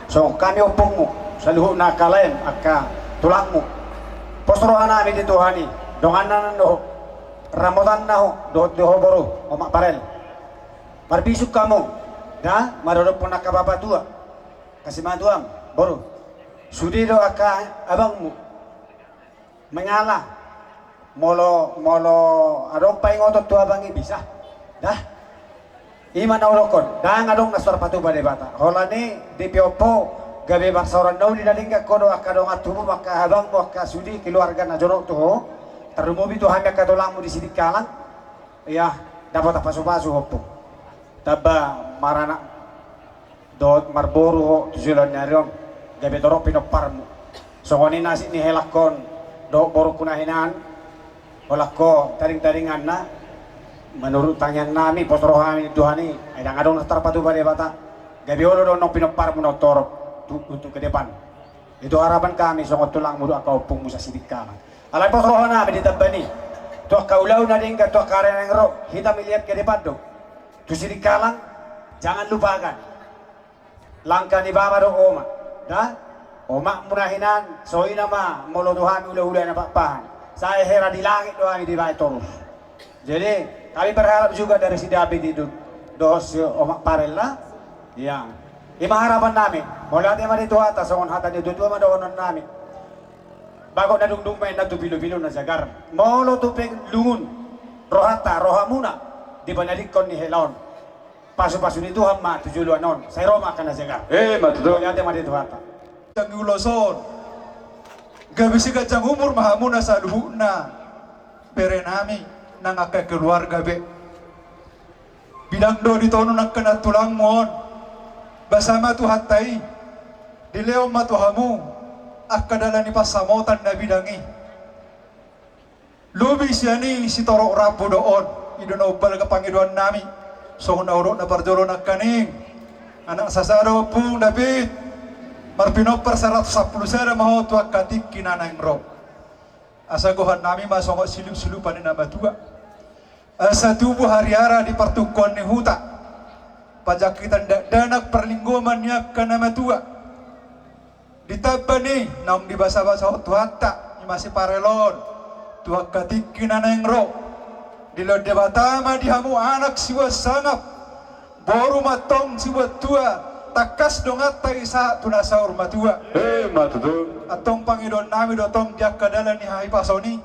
songon hami ompungmu, saluhutna angka laem, angka tulangmu. Pos rohanami di Tuhan i, donganna nang do ho, ramotanna ho, dohot do ho boru, omak Parel. Marbisuk hamu da maradophon angka bapatua, angka simatuam, boru. Sude do angka abangmu. Mangala, molo, molo adong paingoton tu abang i bisa. Dah. I ma na hudokkon, ndang adong na so tarpatupa Debata. Holan i di pe on ho gabe parsaoran na uli na denggan ho dohot angka dongan tubu, angka abangmu, angka sude keluarga na jonok tu ho. Tarlumobi tu hami angka tulangmu di Sidikalang. Ia, dapot pasupasu ho, ompung. Tamba maranak Dohot marboru ho tu joloan ni ari on, gabe torop pinomparmu. Songon i nasib ni helangkon dohot borungku na hinan, holan ho taringtaringanna, manurut tangiangnami, pos rohami di Tuhan i, ai ndang adong na tarpatupa Debata. Gabe olo do annon pinomparmu na torop tu, untuk ke depan. Itu harapan kami songon tulangmu dohot angka ompungmu Sidikalang. Alai pos rohanami di tamba ni, tu angka ulaon na denggan, tu angka ari na naeng ro, hita melihat ke depan do. Tu Sidikalang, jangan lupakan. Langka ni bapa dohot omak, da? Omakmu na hinan, songon i ma molo tu hami hulahula na Pakpahan. Sai hera di langit do hami dibaen torus. Jadi, kami berharap juga dari si David itu, dohot si omak Parel na. Ia. I ma harapannami, mauliate ma di Tuhanta, songon hata ni natuatua ma dohononnami. Bagot na dungdung ma inna tu pilopilo na jagar. Molo tu pe lungun rohanta, rohamuna, di panadingkon ni hela on. Pasupasu ni Tuhan ma tu joloan on, sai ro ma angka na jagar. Emma tutu. Mauliate ma di Tuhanta. Ganjang ulos on. Gabe siganjang umur ma hamuna saluhutna. Berenami, nang angka keluarga be. Bidang do ditonu angka nantulangmu on. Basa ma Tuhanta i. Dilehon ma tu hamu angka dalan ni pansamotan na bidang i. Lobi sian i sitorop rambu do on, i do na umbalga pangidoannami. Songon na hudok na parjolo nangkaning, anak sasada ompung David, marpinompar saratus sampulu sada ma ho tu angka tingki na naeng ro. Asa gohannami ma songon silupsilupan ni na matua. Asa tubu hariara di partungkoan ni huta. Pajangkitan dakdanak parlinggoman ni angka na matua. Di tamba ni naung dibasabasahon Tuhanta, i ma si Parel on, tu angka tingki na naeng ro. Dilehon Debata ma di hamu anak siboan sangap, boru ma antong siboan tua, tangkas donganta i sahat tu na saur matua. Emma tutu. Antong pangidoannami do tong di angka dalan ni hahipason i,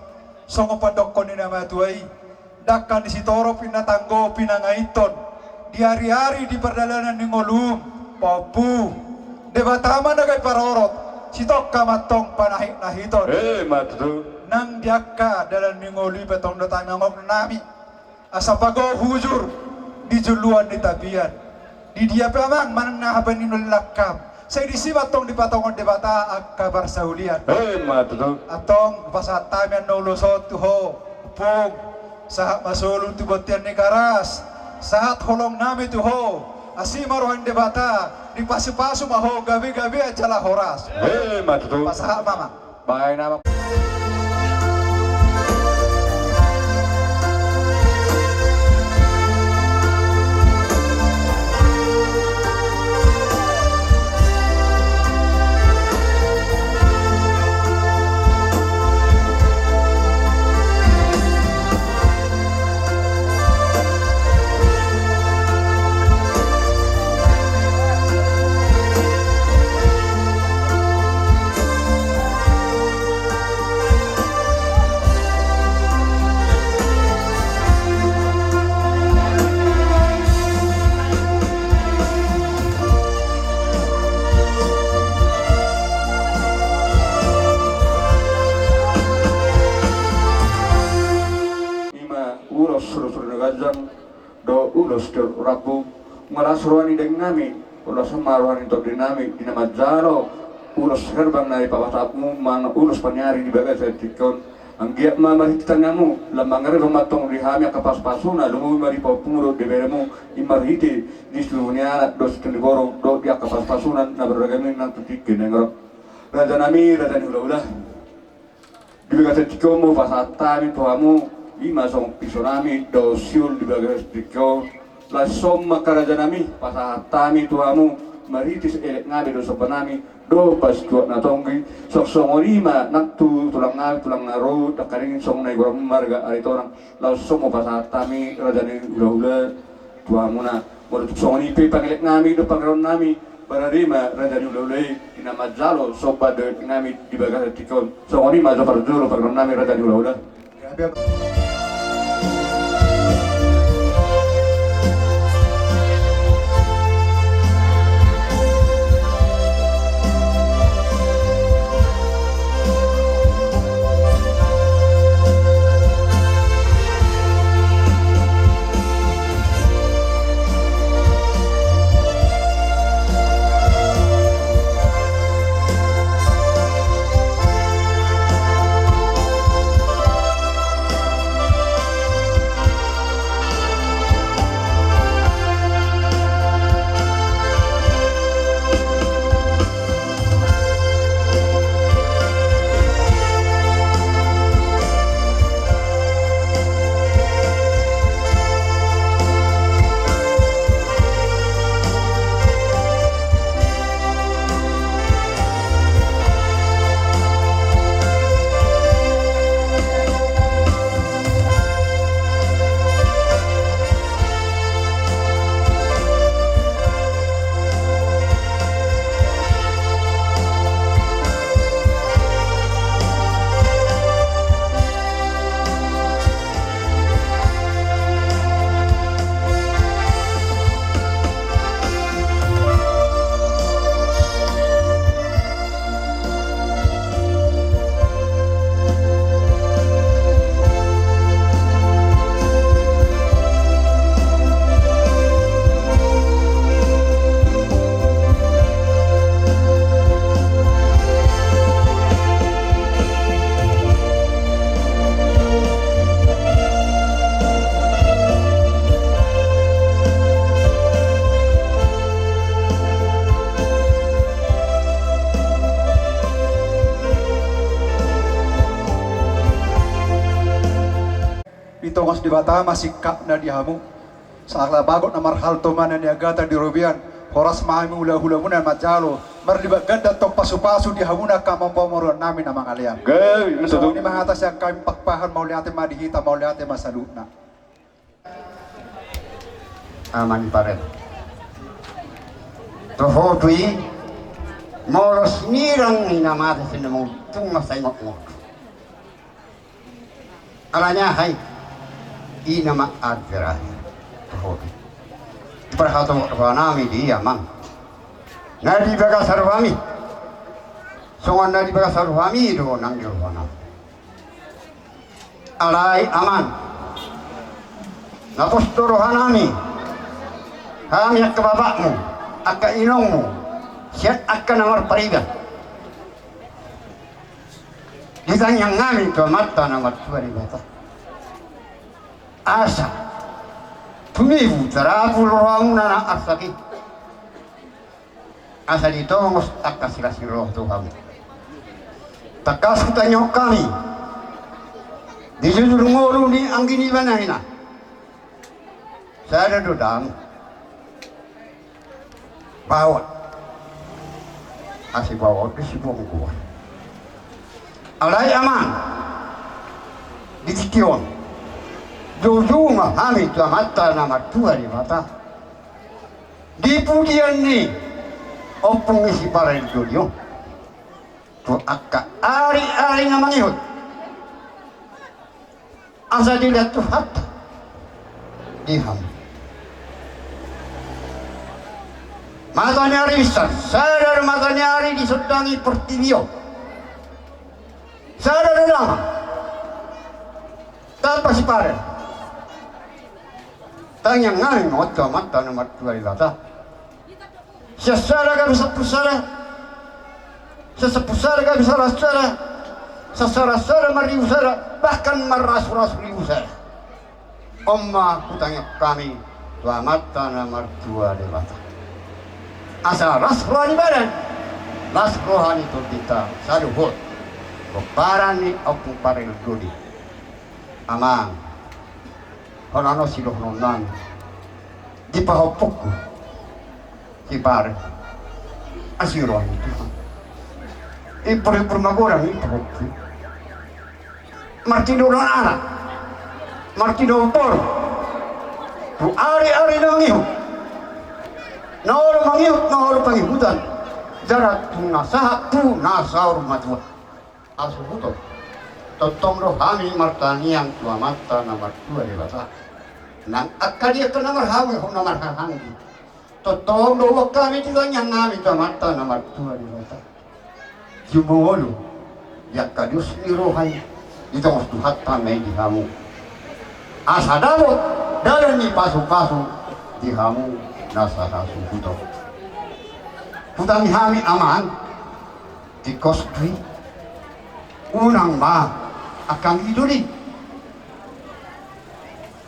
songon pandokkon ni na matua i. Dangka ni sitorop inna tanggo pinangaithon, di ariari di pardalanan ni ngolum, pahompu. Debata ma na gabe parorot, sitongka ma antong panahitnahiton. Emma tutu. Nang di angka dalan ni ngolu i pe tong do tangiangnami. Asa pago hujur di juluan ni tapian. Di dia pe amang manang na haba ni na uli langkam. Sai disi ma antong dipatongon Debata angka parsaulian. Emma tutu. Antong pasahat hami annon ulos on tu ho, ompung. Sahat ma solu tu bontean ni Karas. Sahat holongnami tu ho. Asi ma roha ni Debata, dipasupasu ma ho gabegabean jala horas. Emma tutu. Pasahat ma amang. Baen amang. I ma ulos, ulos na ganjang. Dohot ulos tu rambu, nunga las roha ni daingnami, las ma roha ni tondinami, di na manjalo ulos herbang na dipasahatmu, manang ulos paniari di bagasan tingki on. Anggiat ma marhite tangiangmu, lam mangarebon ma antong di hami angka pasupasuna, lumobi ma di pahompumu dohot di beremu, i marhite di situtu ni anak dohot situtu ni boru, dohot di angka pasupasuna na beragam i nang tu tingki na naeng ro. Rajanami, raja ni hulahula. Di bagasan tingki on ma hupasahat hami tu hamu, i ma songon pisonami dohot siul di bagasan tingki on. Laos on ma angka rajanami, pasahat hami tu hamu, marhite sieleknami dohot sombanami, dohot pasituak na tonggi, songon i ma nang tu tulangnami, tulang na ro, nangkaning songon na igoarmu marga Aritonang. Laos on ma hupasahat hami, raja ni hulahula, tu hamuna. Molo tung songon i pe pangeleknami dohot pangidoannami, barani ma raja ni hulahula i, di na manjalo somba dohot nami di bagasan tingki on. Songon i ma jo parjolo pangidoannami raja ni hulahula. Debata ma singkapna di hamu. Sahat bagot na marhalto ma na niagatan di robean. Horas ma hami hulahulamuna manjalo. Marlipat ganda tong pasupasu di hamu na angka pamoruonnami na mangalean. Gabe, betul. Songon i ma hata sian hami, Pakpahan, mauliate ma di hita, mauliate ma saluhutna. Amang Parel. Toho tu i, molo sinirang ni na mate sinamong tung masa ingot-ingot. Alani aha i? I nama ajar ahi. Toho tu i. Parhatohonami di amang. Na di bagasan rohami. Songon na di bagasan rohami do nang di rohanami. Alai amang, na pos do rohanami, hami angka bapakmu, angka inongmu, sian angka na marpariban. Ditangiang hami tu Amanta na martua Debata. Asa tumibu tarapul rohamuna na arsak i. Asa ditongos angka silas ni roha tu hamu. Tangkas hutangihon hami di jujur ngolu ni anggi ni bana ina. Sada do damu. Bawat. Asi bawat di si bongkuan. Alai amang. Di tingki on. Jujur ma hami tu Amanta na martua Debata. Di pudian ni ompung ni si Parel do i on. Tu angka ari-ari na mangihut. Asa dilehon Tuhanta di hamu. Mata ni ari bisa, sada do mata ni ari disondangi portibi on. Sada do damang. Tanpa si Parel. Tangiang hami ma on tu Amanta na martua Debata. Sian sada gabe sampulu sada. Sian sampulu sada gabe saratus sada. Sian saratus sada marribu sada. Bahkan marrasurasu ribu sada. On ma hutangihon hami tu Amanta na martua Debata. Asa las roha ni badan. Las roha ni tondinta saluhut. Pomparan ni ompung Parel do i. Amang. Hona no sidohononnami. Di pahompungku. Si Parel. Asi roha ni Tuhan. Impur-impur magodang i pahompu. Martinodohon anak. Martinodohon boru. Tu ari-ari na mangihut. Na olo mangihut, na olo pangihutan. Jala tu na sahat, tu na saur matua. Hasuhuton. Tongtong do hami martangiang tu Amanta na martua Debata. Nang angka dia angka na marhahaanggi, na marhahaanggi. Tongtong do huboan hami di tangiang hami tu Amanta na martua Debata. Jumolo di angka dos ni roha i, ditongos Tuhanta ma i di hamu. Asa dapot dalan ni pasupasu di hamu na sahasuhuton. Hutangi hami amang. Tingkos do i. Unang ma angka anggi doli.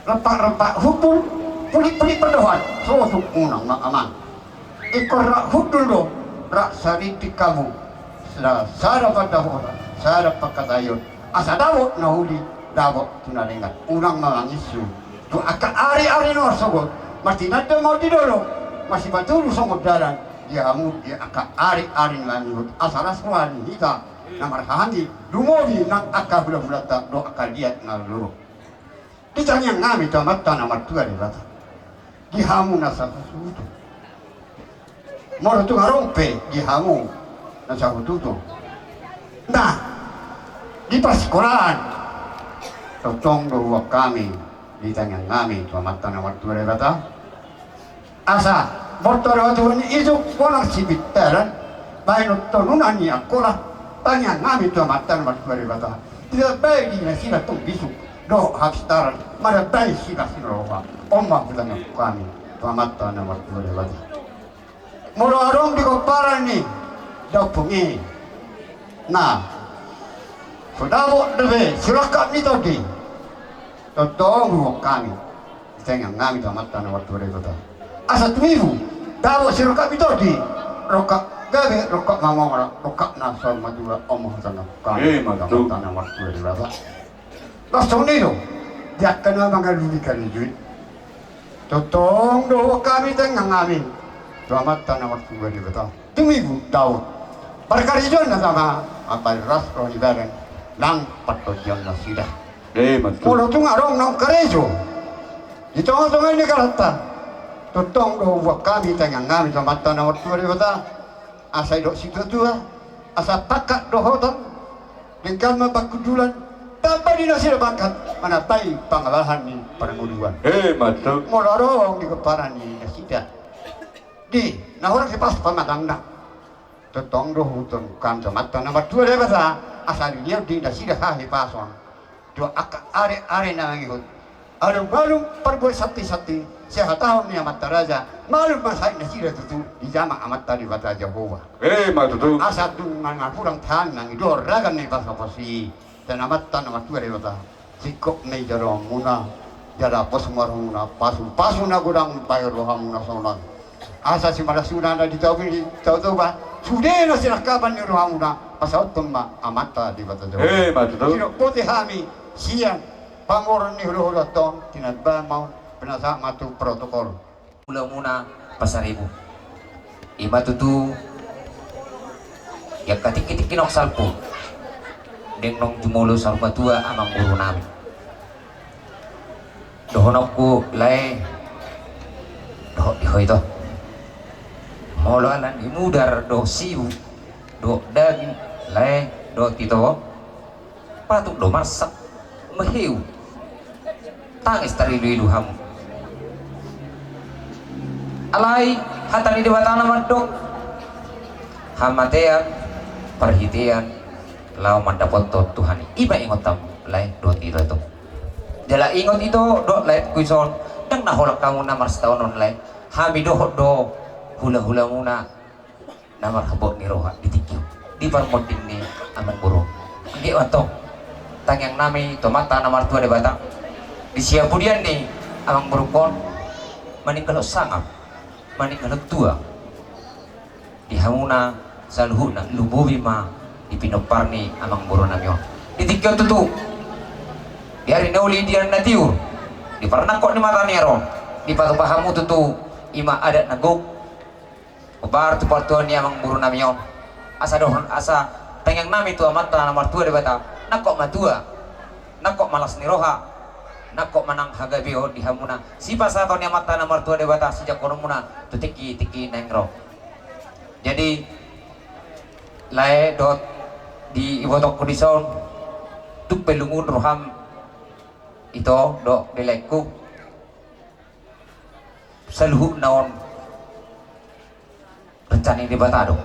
Rempak-rempak hundul, pulik-pulik pandohan. Sotung unang ma amang. Ingkon rap hundul do, rap saritik hamu. Sada, sada pandapotan, sada pangkataion. Asa dapot na uli, dapot tu na denggan. Unang ma manginsu. Tu angka ari-ari na marsogot. Martinanda ma on di dolok. Masipatudu songon dalan. Di hamu di angka ari-ari na mangihut asa las roha ni hita na marhahaanggi, lumobi nang angka hulahulanta dohot angka liat na lolo. Ditangiang hami tu Amanta na martua Debata. Di hamu na sahasuhuton. Molo tung adong pe di hamu na sahasuhuton. Nah, di parsikolaan. Tongtong do huboan hami, ditangiang hami tu Amanta na martua Debata. Asa borto do tuan ijuk, bonar sipintaran, bahenon tonuna ni Angkola, tangiang hami tu Amanta na martua Debata. Ditambai di nasida tong bisuk dohot hapistaran, mandambai silas ni roha. On ma hutangianghon hami tu Amanta na martua Debata. Molo adong di pomparan ni daompung i, na so dapot dope sirongkap ni tondi, tongtong huboan hami. Ditangiang hami tu Amanta na martua Debata. Asa tumibu, dapot sirongkap ni tondi, rongkap gabe, rongkap mamora, rongkap na saur matua. On ma hutangianghon hami tu Amanta na martua Debata. Las songon i do. Di angka na mangalului karejo i, tongtong do huboan hami tangiang hami tu Amanta na martua Debata. Tumibu Daud, parkarejoan na tama, ambaen ras roha ni badan nang partondion nasida. Molo tung adong naung karejo di tongatonga ni negaranta, tongtong do huboan hami tangiang hami tu Amanta na martua Debata. Asa didok situatua, asa pangkat dohotan, denggan ma pangkundulan, tamba di nasida pangkat, manambai pangabahan ni parngoluan. Molo adong di gomparan ni nasida, di na holan hipas pamatangna, tongtong do huboan hami tu Amanta na martua Debata, asa dilehon di nasida hahipason. Dua angka areare na mangihut, alumbalum parbuat santisanti, sihatahon ni amanta raja, malum ma sahit nasida tutu, dijama Amanta Debata Jahowa. Asa tung manang hurang tahan nang i do ragam ni pasupasuon ni Amanta na martua Debata. Singkop ma i jaloonmuna, jala pos ma rohamuna, pasupasu na godang bahen rohamuna sonang. Asa simalasuna na di Toba, sude na sinangkapan ni rohamuna, pasahathon ma Amanta Debata Jahowa. Sidok boti hami sian pamoruon ni hulahulamuna on, tinamba ma on, pinasahat ma tu protokol. Hulamuna Pasaribu. I ma tutu di angka tingkitingki naung salpu, dung naung jumolo saur matua amangboru nami. Dohononku lae, dohot di ho ito, molo ala ni mudar dohot siu dohot daging lae dohot ito, patut do marsak maheu, tangis tariluilu hamu. Alai hata ni Debata na mandok, hamatean parhitean laho mandapothon Tuhan i. I ma ingot hamu lae dohot ito ito. Jala ingot ito dohot laengku dison, ndang na holan hamu na marsitaonon lae, hami dohot do hulahulamuna na marhabot ni roha di tingki on, di parmonding ni amangboru. Anggiat ma antong tangiang nami tu Amanta na martua Debata, di siapudian ni amangborungkon, maninggalhon sangap, maninggalhon tua di hamuna saluhutna, lumobi ma di pinompar ni amangboru nami on. Di tingki on tutu, di ari na uli, di ari na tiur, di parnangkok ni mata ni ari on, dipatupa hamu tutu i ma adat na gok, hombar tu partuaon ni amangboru nami on. Asa dohon, asa tangiang nami tu Amanta na martua Debata, nangkok ma tua, nangkok ma las ni roha, nangkok ma nang hagabeon di hamuna, sipasahaton ni Amanta na martua Debata sijangkononmuna tu tingkitingki naeng ro. Jadi lae dohot di ibotongku dison, tung pe lungun roham ito dohot di laengku, saluhutna on rencana ni Debata do,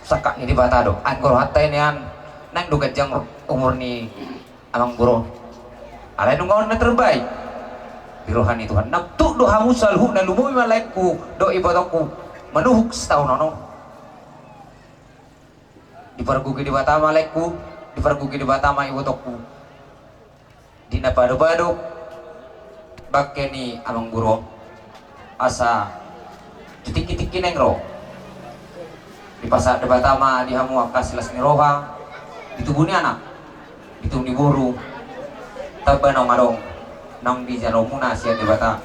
sangkap ni Debata do. Anggo rohanta i nian, naeng do ganjang umur ni amangboru on. Alai nunga on na terbaik di roha ni Tuhan. Nunga tuk do hamu saluhutna, lumobi ma laengku dohot ibotongku, manuhuk sitaonon on. Dipargogoi Debata ma laengku, dipargogoi Debata ma ibotongku di na padopadop bangke ni amangboru on, asa tu tingkitingki naeng ro dipasahat Debata ma di hamu angka silas ni roha di tubu ni anak, di tubu ni boru, tamba naung adong naung dijaloonmuna sian Debata.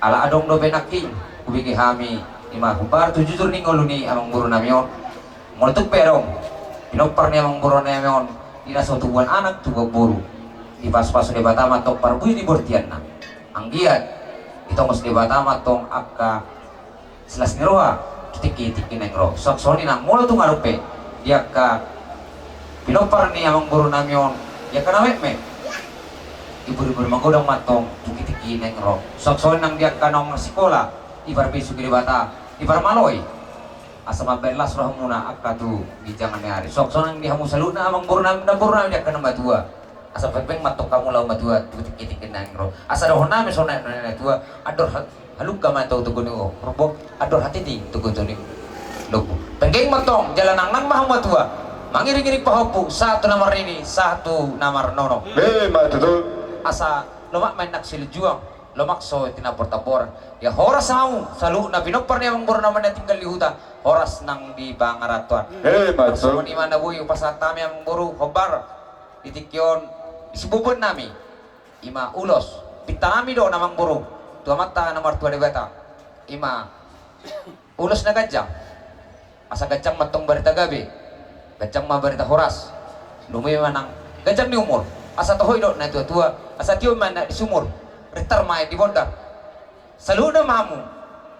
Ala adong dope nangkin hubege hami, i ma hombar tu jujur ni ngolu ni amangboru nami on. Molo tung pe adong pinompar ni amangboru nami on, di na so tubuan anak, tubuan boru, dipasupasu Debata ma antong parbue ni bortianna. Anggiat ditongos Debata ma antong angka silas ni roha tu tingkitingki naeng ro. Songon i nang molo tung adong pe di angka pinompar ni amangboru nami on, di angka na metmet, ibur-ibur magodang ma antong tu tingkitingki naeng ro. Songon i nang di angka naung marsikola, diparbesuki Debata, diparmaloi, asa mambaen las rohamuna angka tu ginjangan ni ari. Songon i nang di hamu saluhutna amangboru nami, namboru nami, di angka na matua. Asa penggeng ma antong hamu laho matua tu tingkitingki naeng ro. Asa dohonon nami songon na nidok ni natua, andor ha-, halumpang ma antong togu ni horbo, andor hatiti togu ni lombu. Penggeng ma antong jala nangnang ma hamu matua, mangiringiring pahompu, sahat tu na marnini, sahat tu na marnono. Ima tutu. Asa lomak ma inna silinjuang, lomak so tinambor-tamboran. Ia horas hamu saluhutna pinompar ni amangboru nami na tinggal di huta, horas nang di pangarantoan. Ima tutu. Songon i ma na boi hupasahat hami amangboru, hombar di tingki on Di siboboan nami, i ma ulos, pinta nami do na mangboru tu Amanta na martua Debata, i ma ulos na ganjang. Asa ganjang ma antong barita gabe, ganjang ma barita horas, lumobi ma nang ganjang ni umur. Asa toho i do na tuatua, asa tio ma na di sumur, rintar ma i di bondar. Saluhutna ma hamu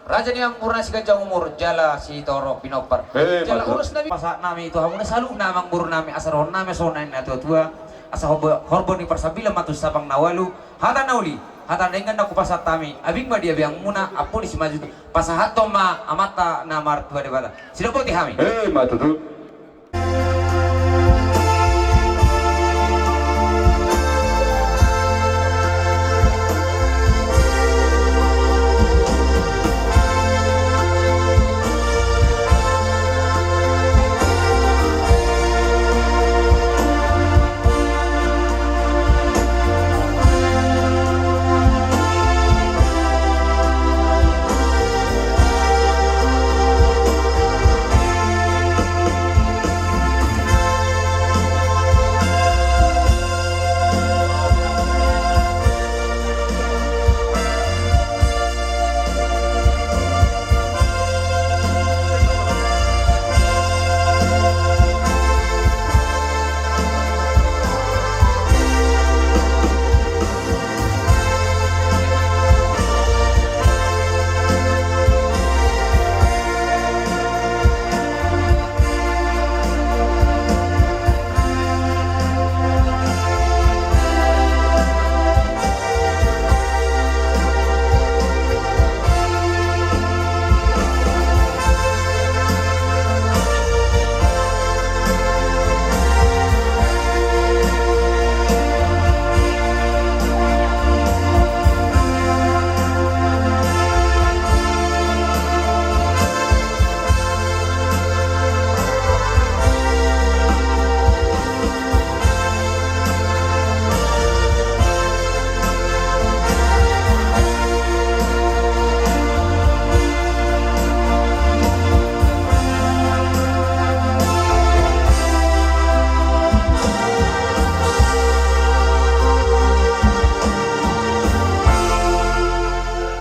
raja ni amangboru na siganjang umur jala sitorop pinompar. Eh, jala ulos nami, pasahat nami tu hamu na saluhutna amangboru nami, asa dohonon nami songon na tuatua, asa horbo, horbo ni parsambilan ma tu sapang na ualu. Hata na uli, hata na denggan na hupasahat hami, abing ma di abinganmuna, ampu ni simanjujung, pasahathon ma Amanta na martua Debata. Sidok boti hami. Eh, ma tutu.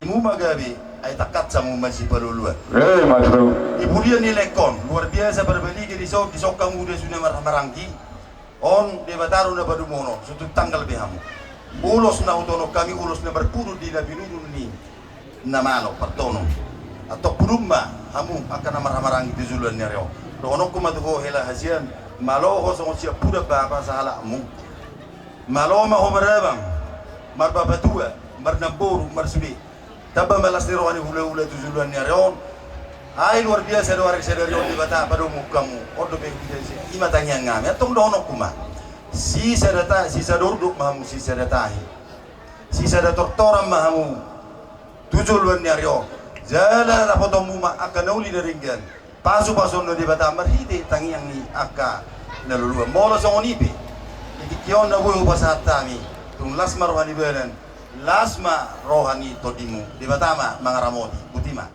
Muma gabe. Ai tangkas hamu masipaluluan. Eh, ma tutu. Di pudian ni laengkon, luar biasa parbaliga di son, di son hamu di sude marhahamaranggi. On Debata do na padomuhon on, so tung tanggal be hamu. Ulos na hudohonon hami, ulos na marpudun di na pinudun ni na malo partono. Antong pudun ma hamu angka na marhahamaranggi tu joloan ni ari on. Dohononku ma tu ho hela hasian, malo ho songon siampudan bapa sahalakmu. Malo ma ho marabang, marbapatua, marnamboru, marsude. Tamba ma las ni roha ni hulahula tu joloan ni ari on. Ai luar biasa do ari sadari on Debata padomu hamu. On dope huida i ma tangiang nami. Antong dohononku ma. Sisada ta, sisada urdot ma hamu, sisada tahi. Sisada tortoran ma hamu. Tu joloan ni ari on. Jala dapotonmu ma angka na uli na denggan. Pasupasuon do Debata marhite tangiang ni angka na luluan. Molo songon i pe, di tingki on na boi hupasahat hami, tung las ma roha ni badan, las ma roha ni tondimu, Debata ma mangaramoti, boti ma.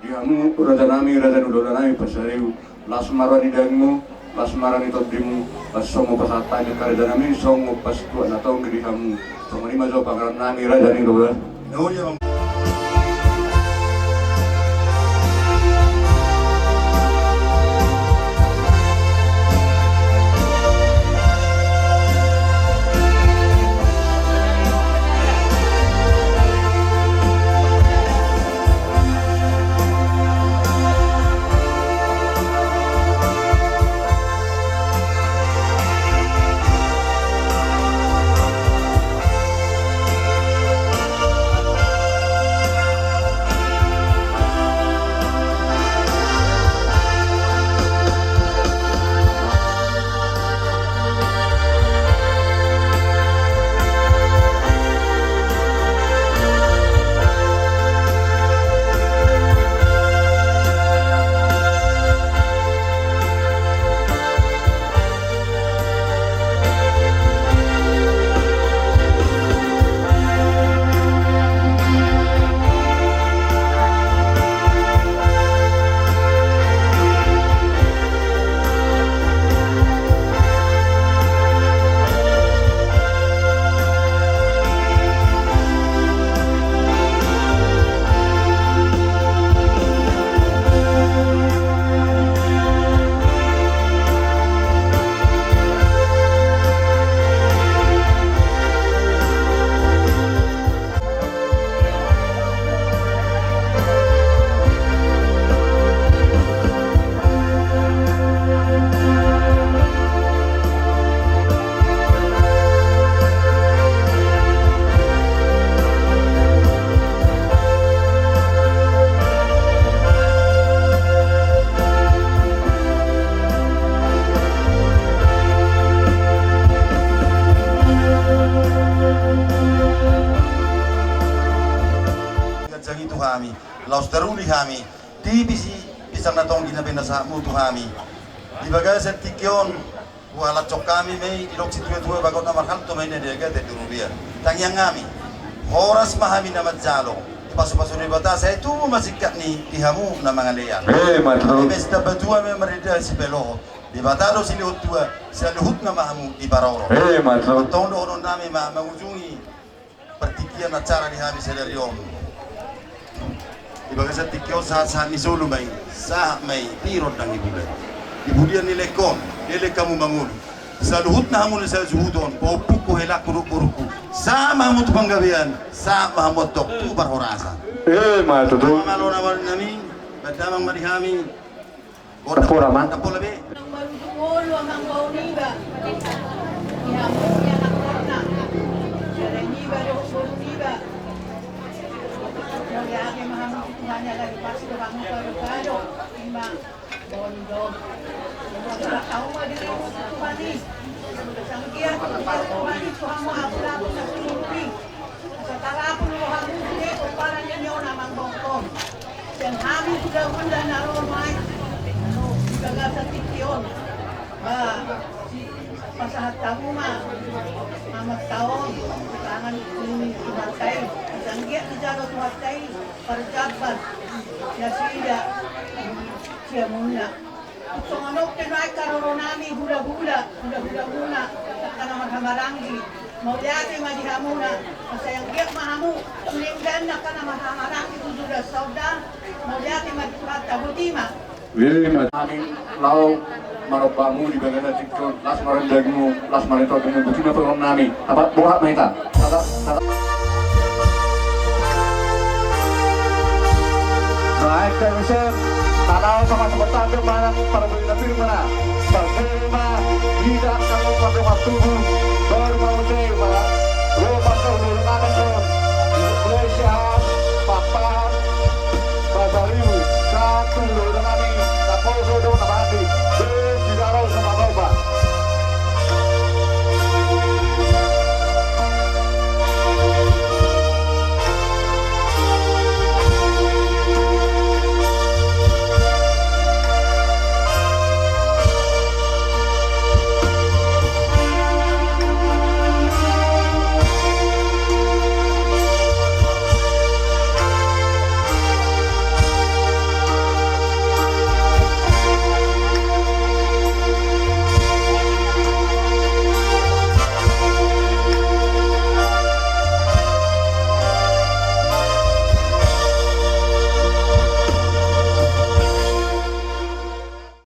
Di hamu, raja nami, raja ni hulahula nami, Pasaribu, las ma roha ni dagingmu, las ma roha ni tondimu, las songon pasahat hami, raja nami, songon pasituak na tonggi di hamu, songon i ma jo pangaranami, raja ni hulahula. Na uli ma. tu hami, laos taruli hami di bisi pisang na tonggi na pinasahatmu tu hami. Di bagasan tingki on, huhalashon hami ma i, didok situatua, bagot na marhalto ma i na diagatan di robean. Tangiang hami, horas ma hami na manjalo, dipasupasu Debata sai tubu ma singkat ni di hamu na mangalean. Emma tutu. Hami ma sitambatua ma marnida sipalohot, Debata do silehon tua, saluhutna ma hamu diparorot. Emma tutu. Antong dohonon nami ma mangujungi partingkian acara di hami sadari on. Di bagasan tingki on sahat-sahat ni solu ma i, sahat ma i di rondang ni bulan, di pudian ni lengkon, leleng hamu mangolu. Saluhutna hamu na sasuhuton, pahompungku, helangku dohot borungku, sahat ma hamu tu panggabean, sahat ma hamu antong tu parhorasan. Emma tutu. Malo na malo nami, pandamang ma di hami. Tampora ma. Tampora be. Nang marujung olo amangboru niba, di hamu ni anak boruna, siala niba dohot boru niba. Mauliate ma hamu tu Tuhan, ala dipasupasu hamu kado-kado, ima boru do. Mauliate ma hamu di Tuhan i. Sanggiat Tuhan i tu hamu anak-anak na sumurung i. Asa tarapul rohamu sude pomparan ni on amangboru. Sian hami sude hulahula na ro nai di bagasan tingki on. Ba, pasahat hamu ma amanta on di tangan ni Tuhanta i. Asa anggiat dijalo Tuhanta i parjambar nasida siamunna. Songon on pe nuaeng haroro nami hulahula, hulahulamuna, angka na marhahamaranggi. Mauliate ma di hamuna, asa anggiat ma hamu tu denggan angka na marhahamaranggi tu joloan on da. Mauliate ma di Tuhanta, botima. Ima. Hami laho marombamu di bagasan tingki on, las ma rondangmu, las ma rondangmu, botima pe dohonon nami. Tabo, boha ma hita. Tabo, tabo. Naik ke Mesir, tanah sama seperti mana, para beri nabi mana. Bersama, tidak kamu pada waktu, baru mau saya, mana. Lo pasal dulu mana, Indonesia, Papa,